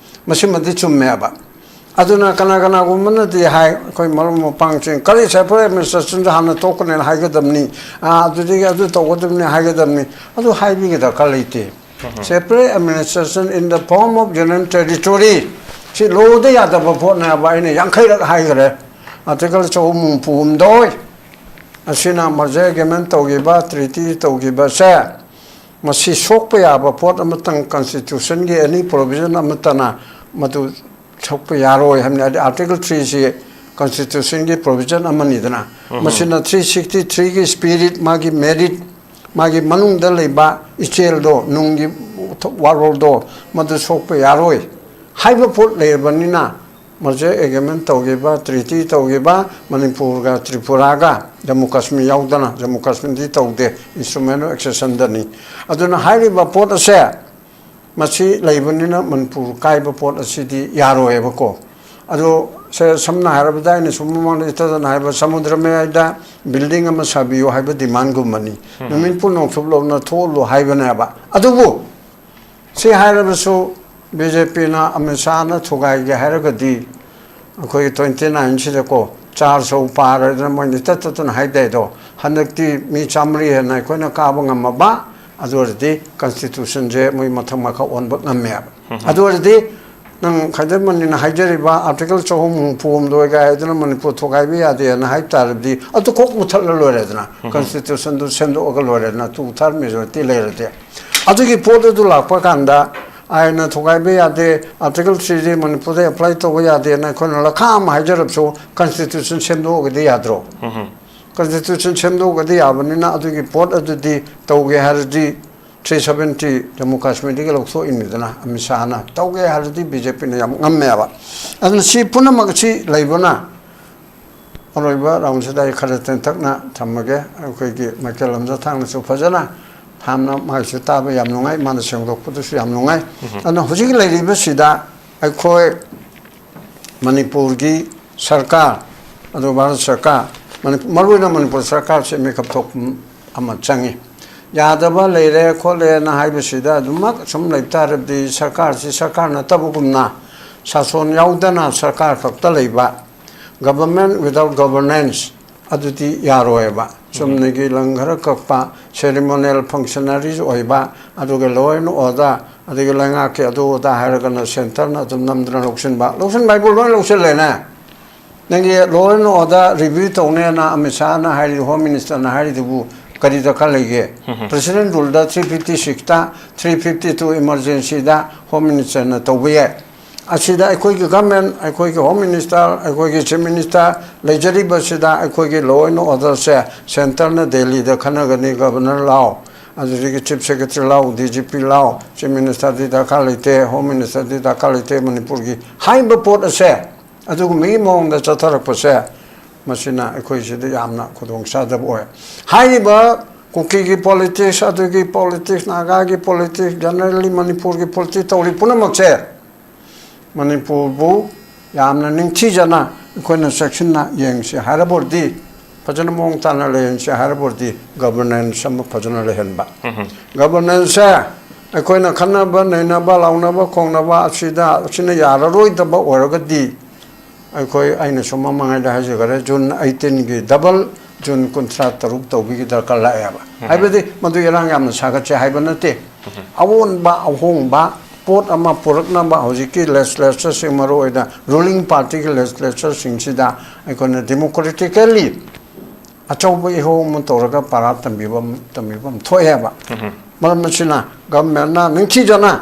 ꯃꯁꯤꯃꯗꯤ ꯆꯨꯝꯃꯦꯕ꯫ ꯑꯗꯨꯅ ꯀꯅꯥ ꯀꯅꯥꯒꯨꯝꯕꯅꯗꯤ ꯍꯥꯏ, ꯑꯩꯈꯣꯏ ꯃꯔꯨꯞ ꯃꯄꯥꯡꯁꯤꯡ, "ꯀꯔꯤ separate administration ꯗ ꯍꯥꯟꯅ ꯊꯣꯛꯀꯅꯦꯅ ꯍꯥꯏꯒꯗꯕꯅꯤ, ꯑ, ꯑꯗꯨꯗꯒꯤ ꯑꯗꯨ ꯇꯧꯒꯗꯕꯅꯤ ꯍꯥꯏꯒꯗꯕꯅꯤ"? ꯑꯗꯨ ꯍꯥꯏꯕꯒꯤ ꯗꯔꯀꯥꯔ ꯂꯩꯇꯦ꯫ Separate administration in the form of union territory ꯁꯤ law ꯗ ꯌꯥꯗꯕ ꯄꯣꯠꯅꯦꯕ꯫ ꯑꯩꯅ ꯌꯥꯡꯈꯩꯔꯛ ꯍꯥꯏꯈ꯭ꯔꯦ꯫ Article ꯆꯍꯨꯝ ꯍꯨꯝꯐꯨ ꯍꯨꯝꯗꯣꯏ ꯑꯁꯤꯅ merger agreement ꯇꯧꯈꯤꯕ, treaty ꯇꯧꯈꯤꯕꯁꯦ, ꯃꯁꯤ ꯁꯣꯛꯄ ꯌꯥꯕ ꯄꯣꯠ ꯑꯃꯇꯪ, constitution ꯒꯤ any provision ꯑꯃꯠꯇꯅ ꯃꯗꯨ ꯁꯣꯛꯄ ꯌꯥꯔꯣꯏ ꯍꯥꯏꯕꯅꯤ꯫ ꯍꯥꯏꯗꯤ Article three ꯁꯤ constitution ꯒꯤ provision ꯑꯃꯅꯤꯗꯅ, ꯃꯁꯤꯅ three sixty three ꯒꯤ spirit, ꯃꯥꯒꯤ merit, ꯃꯥꯒꯤ ꯃꯅꯨꯡꯗ ꯂꯩꯕ ꯏꯆꯦꯜꯗꯣ, ꯅꯨꯡꯒꯤ ꯋꯥꯔꯣꯜꯗꯣ, ꯃꯗꯨ ꯁꯣꯛꯄ ꯌꯥꯔꯣꯏ ꯍꯥꯏꯕ ꯄꯣꯠ ꯂꯩꯔꯕꯅꯤꯅ, merger agreement ꯇꯧꯈꯤꯕ, treaty ꯇꯧꯈꯤꯕ ꯃꯅꯤꯄꯨꯔꯒ ꯇ꯭ꯔꯤꯄꯨꯔꯥꯒ, ꯖꯝꯃꯨ ꯀꯥꯁꯃꯤꯔ ꯌꯥꯎꯗꯅ, ꯖꯝꯃꯨ ꯀꯥꯁꯃꯤꯔꯗꯤ ꯇꯧꯗꯦ, instrument of accession ꯗꯅꯤ꯫ ꯑꯗꯨꯅ ꯍꯥꯏꯔꯤꯕ ꯄꯣꯠ ꯑꯁꯦ ꯃꯁꯤ ꯂꯩꯕꯅꯤꯅ ꯃꯅꯤꯄꯨꯔ ꯀꯥꯏꯕ ꯄꯣꯠ ꯑꯁꯤꯗꯤ ꯌꯥꯔꯣꯏꯕꯀꯣ꯫ ꯑꯗꯣ ꯁꯦ, ꯁꯝꯅ ꯍꯥꯏꯔꯕꯗ, ꯑꯩꯅ ꯁꯨꯝ ꯃꯃꯥꯡꯗ ꯏꯇꯗꯅ ꯍꯥꯏꯕ, ꯁꯃꯨꯗ꯭ꯔ ꯃꯌꯥꯏꯗ building ꯑꯃ ꯁꯥꯕꯤꯌꯨ ꯍꯥꯏꯕ demandꯒꯨꯝꯕꯅꯤ꯫ ꯅꯨꯃꯤꯠꯄꯨ ꯅꯣꯡꯆꯨꯞꯂꯣꯝꯅ ꯊꯣꯛꯍꯜꯂꯨ ꯍꯥꯏꯕꯅꯦꯕ꯫ ꯑꯗꯨꯕꯨ ꯁꯤ ꯍꯥꯏꯔꯕꯁꯨ, BJPꯅ, ꯑꯃꯤꯠ ꯁꯥꯍꯅ ꯊꯨꯒꯥꯏꯒꯦ ꯍꯥꯏꯔꯒꯗꯤ, ꯑꯩꯈꯣꯏꯒꯤ twenty nineꯁꯤꯗꯀꯣ, ꯆꯥꯔ ꯆꯧ ꯄꯥꯔꯗꯅ ꯃꯣꯏꯅ ꯇꯠ ꯇꯠꯇꯅ ꯍꯥꯏꯗꯦ ꯑꯗꯣ, ꯍꯟꯗꯛꯇꯤ ꯃꯤ ꯆꯥꯃꯔꯤ ꯍꯦꯟꯅ ꯑꯩꯈꯣꯏꯅ ꯀꯥꯕ ꯉꯝꯃꯕ, ꯑꯗꯨ ꯑꯣꯏꯔꯗꯤ constitutionꯁꯦ ꯃꯣꯏ ꯃꯊꯛ ꯃꯈꯥ ꯑꯣꯟꯕ ꯉꯝꯃꯦꯕ꯫ ꯑꯗꯨ ꯑꯣꯏꯔꯗꯤ ꯅꯪ ꯈꯥꯏꯗꯔꯃꯅꯤꯅ ꯍꯥꯏꯖꯔꯤꯕ article ꯆꯍꯨꯝ ꯍꯨꯝꯐꯨ ꯍꯨꯝꯗꯣꯏꯒ ꯍꯥꯏꯗꯨꯅ ꯃꯅꯤꯄꯨꯔ ꯊꯨꯒꯥꯏꯕ ꯌꯥꯗꯦꯅ ꯍꯥꯏ ꯇꯥꯔꯕꯗꯤ, ꯑꯗꯨ ꯀꯣꯛ ꯃꯨꯊꯠꯂ ꯂꯣꯏꯔꯦꯗꯅ꯫ Constitutionꯗꯨ ꯁꯦꯝꯗꯣꯛꯑꯒ ꯂꯣꯏꯔꯦꯗꯅ, two third majority ꯂꯩꯔꯗꯤ꯫ ꯑꯗꯨꯒꯤ ꯄꯣꯠ ꯑꯗꯨ ꯂꯥꯛꯄ ꯀꯥꯟꯗ ꯑꯥꯏꯟꯅ ꯊꯨꯒꯥꯏꯕ ꯌꯥꯗꯦ, article threeꯗꯤ ꯃꯅꯤꯄꯨꯔꯗ apply ꯇꯧꯕ ꯌꯥꯗꯦꯅ ꯑꯩꯈꯣꯏꯅ ꯂꯈꯥ ꯑꯃ ꯍꯥꯏꯖꯔꯕꯁꯨ, constitution ꯁꯦꯝꯗꯣꯛꯑꯒꯗꯤ ꯌꯥꯗ꯭ꯔꯣ? Constitution ꯁꯦꯝꯗꯣꯛꯑꯒꯗꯤ ꯌꯥꯕꯅꯤꯅ, ꯑꯗꯨꯒꯤ ꯄꯣꯠ ꯑꯗꯨꯗꯤ ꯇꯧꯒꯦ ꯍꯥꯏꯔꯗꯤ three seventy Jammu Kashmirꯗꯒꯤ ꯂꯧꯊꯣꯛꯏꯅꯤꯗꯅ꯫ ꯑꯃꯤꯠ ꯁꯥꯍꯅ ꯇꯧꯒꯦ ꯍꯥꯏꯔꯗꯤ BJPꯅ ꯌꯥꯝ ꯉꯝꯃꯦꯕ꯫ ꯑꯗꯨꯅ ꯁꯤ ꯄꯨꯝꯅꯃꯛ ꯑꯁꯤ ꯂꯩꯕꯅ, ꯑꯔꯣꯏꯕ roundꯁꯤꯗ ꯑꯩ ꯈꯔ ꯇꯦꯟꯇꯛꯅ ꯊꯝꯃꯒꯦ꯫ ꯑꯩꯈꯣꯏꯒꯤ ꯃꯥꯏꯀꯦꯜ ꯂꯝꯖꯥꯊꯥꯡꯅꯁꯨ ꯐꯖꯅ ꯊꯝꯅ, ꯃꯥꯒꯤꯁꯨ ꯇꯥꯕ ꯌꯥꯝ ꯅꯨꯡꯉꯥꯏ, ꯃꯥꯅ ꯁꯦꯡꯗꯣꯛꯄꯗꯨꯁꯨ ꯌꯥꯝ ꯅꯨꯡꯉꯥꯏ꯫ ꯑꯗꯨꯅ ꯍꯧꯖꯤꯛ ꯂꯩꯔꯤꯕꯁꯤꯗ ꯑꯩꯈꯣꯏ ꯃꯅꯤꯄꯨꯔꯒꯤ ꯁꯔꯀꯥꯔ, ꯑꯗꯨ ꯚꯥꯔꯠ ꯁꯔꯀꯥꯔ, ꯃꯅꯤ-, ꯃꯔꯨꯑꯣꯏꯅ ꯃꯅꯤꯄꯨꯔ ꯁꯔꯀꯥꯔꯁꯦ ꯃꯤꯀꯞ ꯊꯣꯛꯄ ꯑꯃ ꯆꯪꯉꯤ꯫ ꯌꯥꯗꯕ ꯂꯩꯔꯦ ꯈꯣꯠꯂꯦꯅ ꯍꯥꯏꯕꯁꯤꯗ ꯑꯗꯨꯃꯛ ꯁꯨꯝ ꯂꯩꯕ ꯇꯥꯔꯕꯗꯤ, ꯁꯔꯀꯥꯔꯁꯤ ꯁꯔꯀꯥꯔ ꯅꯠꯇꯕꯒꯨꯝꯅ, ꯁꯥꯁꯣꯟ ꯌꯥꯎꯗꯅ ꯁꯔꯀꯥꯔ ꯈꯛꯇ ꯂꯩꯕ, government without governance, ꯑꯗꯨꯗꯤ ꯌꯥꯔꯣꯏꯕ꯫ ꯆꯨꯝꯅꯒꯤ ꯂꯪ ꯈꯔ ꯀꯛꯄ, ceremonial functionaries ꯑꯣꯏꯕ, ꯑꯗꯨꯒ law and order, ꯑꯗꯒꯤ ꯂꯩꯉꯥꯛꯀꯤ ꯑꯗꯨ ꯑꯗꯥ ꯍꯥꯏꯔꯒꯅ centreꯅ ꯑꯗꯨꯝ ꯅꯝꯗꯅ ꯂꯧꯁꯤꯟꯕ, ꯂꯧꯁꯤꯟꯕ ꯍꯥꯏꯕꯨ ꯂꯣꯏ ꯂꯧꯁꯤꯜꯂꯦꯅꯦ꯫ ꯅꯪꯒꯤ law and order review ꯇꯧꯅꯦꯅ ꯑꯃꯤꯠ ꯁꯥꯍꯅ ꯍꯥꯏꯔꯤ, Home Ministerꯅ ꯍꯥꯏꯔꯤꯗꯨꯕꯨ ꯀꯔꯤ ꯗꯔꯀꯥꯔ ꯂꯩꯒꯦ? President ruleꯗ three fifty sixꯇ, three fifty two emergencyꯗ Home Ministerꯅ ꯇꯧꯕ ꯌꯥꯏ꯫ ꯑꯁꯤꯗ ꯑꯩꯈꯣꯏꯒꯤ government, ꯑꯩꯈꯣꯏꯒꯤ Home Minister, ꯑꯩꯈꯣꯏꯒꯤ Chief Minister ꯂꯩꯖꯔꯤꯕꯁꯤꯗ, ꯑꯩꯈꯣꯏꯒꯤ law and orderꯁꯦ centreꯅ ꯗꯦꯜꯂꯤꯗ ꯈꯟꯅꯒꯅꯤ, Governor ꯂꯥꯎ, ꯑꯗꯨꯗꯒꯤ Chief Secretary ꯂꯥꯎ, DGP ꯂꯥꯎ, Chief Ministerꯗꯤ ꯗꯔꯀꯥꯔ ꯂꯩꯇꯦ, Home Ministerꯗꯤ ꯗꯔꯀꯥꯔ ꯂꯩꯇꯦ ꯃꯅꯤꯄꯨꯔꯒꯤ ꯍꯥꯏꯔꯤꯕ ꯄꯣꯠ ꯑꯁꯦ꯫ ꯑꯗꯨꯒꯨꯝꯕꯒꯤ ꯃꯑꯣꯡꯗ ꯆꯠꯊꯔꯛꯄꯁꯦ, ꯃꯁꯤꯅ ꯑꯩꯈꯣꯏꯁꯤꯗ ꯌꯥꯝꯅ ꯈꯨꯗꯣꯡ ꯆꯥꯗꯕ ꯑꯣꯏ꯫ ꯍꯥꯏꯔꯤꯕ ꯀꯨꯀꯤꯒꯤ ꯄꯣꯂꯤꯇꯤꯛꯁ, ꯑꯗꯨꯒꯤ ꯄꯣꯂꯤꯇꯤꯛꯁ, ꯅꯥꯒꯥꯒꯤ ꯄꯣꯂꯤꯇꯤꯛꯁ, ꯖꯦꯅꯔꯦꯜꯂꯤ ꯃꯅꯤꯄꯨꯔꯒꯤ ꯄꯣꯂꯤꯇꯤꯛꯁ ꯇꯧꯔꯤ ꯄꯨꯝꯅꯃꯛꯁꯦ ꯃꯅꯤꯄꯨꯔꯕꯨ ꯌꯥꯝꯅ ꯅꯤꯡꯊꯤꯖꯅ ꯑꯩꯈꯣꯏꯅ ꯆꯦꯛꯁꯤꯟꯅ ꯌꯦꯡꯁꯤ ꯍꯥꯏꯔꯕ ꯑꯣꯏꯔꯗꯤ, ꯐꯖꯅ ꯃꯑꯣꯡ ꯇꯥꯅ ꯂꯩꯍꯟꯁꯤ ꯍꯥꯏꯔꯕ ꯑꯣꯏꯔꯗꯤ, ꯒꯕꯔꯅꯦꯟꯁ ꯑꯃ ꯐꯖꯅ ꯂꯩꯍꯟꯕ꯫ ꯒꯕꯔꯅꯦꯟꯁꯁꯦ ꯑꯩꯈꯣꯏꯅ ꯈꯠꯅꯕ ꯅꯩꯅꯕ, ꯂꯥꯎꯅꯕ ꯈꯣꯡꯅꯕ ꯑꯁꯤꯗ, ꯑꯁꯤꯅ ꯌꯥꯔꯔꯣꯏꯗꯕ ꯑꯣꯏꯔꯒꯗꯤ, ꯑꯩꯈꯣꯏ, ꯑꯩꯅꯁꯨ ꯃꯃꯥꯡꯉꯩꯗ ꯍꯥꯏꯖꯈꯔꯦ, ꯖꯨꯟ ꯑꯩꯇꯤꯟꯒꯤ ꯗꯕꯜ, ꯖꯨꯟ ꯀꯨꯟꯊ꯭ꯔꯥ ꯇꯔꯨꯛ ꯇꯧꯕꯒꯤ ꯗꯔꯀꯥꯔ ꯂꯥꯛꯑꯦꯕ꯫ ꯍꯥꯏꯕꯗꯤ ꯃꯗꯨ ꯏꯔꯥꯡ ꯌꯥꯝꯅ ꯁꯥꯒꯠꯁꯦ ꯍꯥꯏꯕ ꯅꯠꯇꯦ꯫ ꯑꯑꯣꯟꯕ ꯑꯍꯣꯡꯕ ꯄꯣꯠ ꯑꯃ ꯄꯨꯔꯛꯅꯕ ꯍꯧꯖꯤꯛꯀꯤ ꯂꯦꯖꯤꯁꯂꯦꯆꯔꯁꯤꯡ, ꯃꯔꯨꯑꯣꯏꯅ ꯔꯨꯂꯤꯡ ꯄꯥꯔꯇꯤꯒꯤ ꯂꯦꯖꯤꯁꯂꯦꯆꯔꯁꯤꯡꯁꯤꯗ ꯑꯩꯈꯣꯏꯅ ꯗꯦꯃꯣꯀ꯭ꯔꯦꯇꯤꯀꯦꯜꯂꯤ ꯑꯆꯧꯕ ꯏꯍꯧ ꯑꯃ ꯇꯧꯔꯒ ꯄꯔꯥ ꯇꯝꯕꯤꯕ, ꯇꯝꯕꯤꯕ ꯑꯃ ꯊꯣꯛꯑꯦꯕ꯫ ꯃꯔꯝ ꯑꯁꯤꯅ ꯒꯚꯔꯟꯃꯦꯟꯠꯅ ꯅꯤꯡꯊꯤꯖꯅ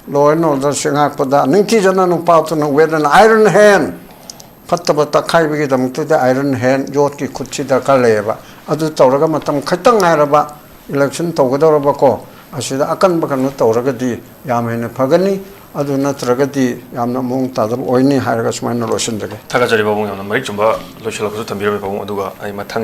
ꯂꯣ ꯑꯦꯟ ꯑꯣꯔꯗꯔꯁꯤ ꯉꯥꯛꯄꯗ ꯅꯤꯡꯊꯤꯖꯅ ꯅꯨꯄꯥꯗꯨꯅ with an iron hand, ꯐꯠꯇꯕ ꯇꯛꯈꯥꯏꯕꯒꯤꯗꯃꯛꯇꯗꯤ ꯑꯥꯏꯔꯟ ꯍꯦꯟ, ꯌꯣꯠꯀꯤ ꯈꯨꯠꯁꯤ ꯗꯔꯀꯥꯔ ꯂꯩꯌꯦꯕ꯫ ꯑꯗꯨ ꯇꯧꯔꯒ ꯃꯇꯝ ꯈꯤꯇꯪ ꯉꯥꯏꯔꯕ ꯏꯂꯦꯛꯁꯟ ꯇꯧꯒꯗꯧꯔꯕꯀꯣ, ꯑꯁꯤꯗ ꯑꯀꯟꯕ ꯀꯩꯅꯣ ꯇꯧꯔꯒꯗꯤ ꯌꯥꯝ ꯍꯦꯟꯅ ꯐꯒꯅꯤ꯫ ꯑꯗꯨ ꯅꯠꯇ꯭ꯔꯒꯗꯤ ꯌꯥꯝꯅ ꯃꯑꯣꯡ ꯇꯥꯗꯕ ꯑꯣꯏꯅꯤ ꯍꯥꯏꯔꯒ ꯁꯨꯃꯥꯏꯅ ꯂꯣꯏꯁꯤꯟꯖꯒꯦ꯫ ꯊꯥꯒꯠꯆꯔꯤ ꯄꯥꯕꯨꯡ, ꯌꯥꯝꯅ ꯃꯔꯤꯛ ꯆꯨꯝꯕ ꯂꯣꯏꯁꯤꯜꯂꯛꯄꯁꯨ ꯊꯝꯕꯤꯔꯝꯃꯤ ꯄꯥꯕꯨꯡ꯫ ꯑꯗꯨꯒ ꯑꯩ ꯃꯊꯪ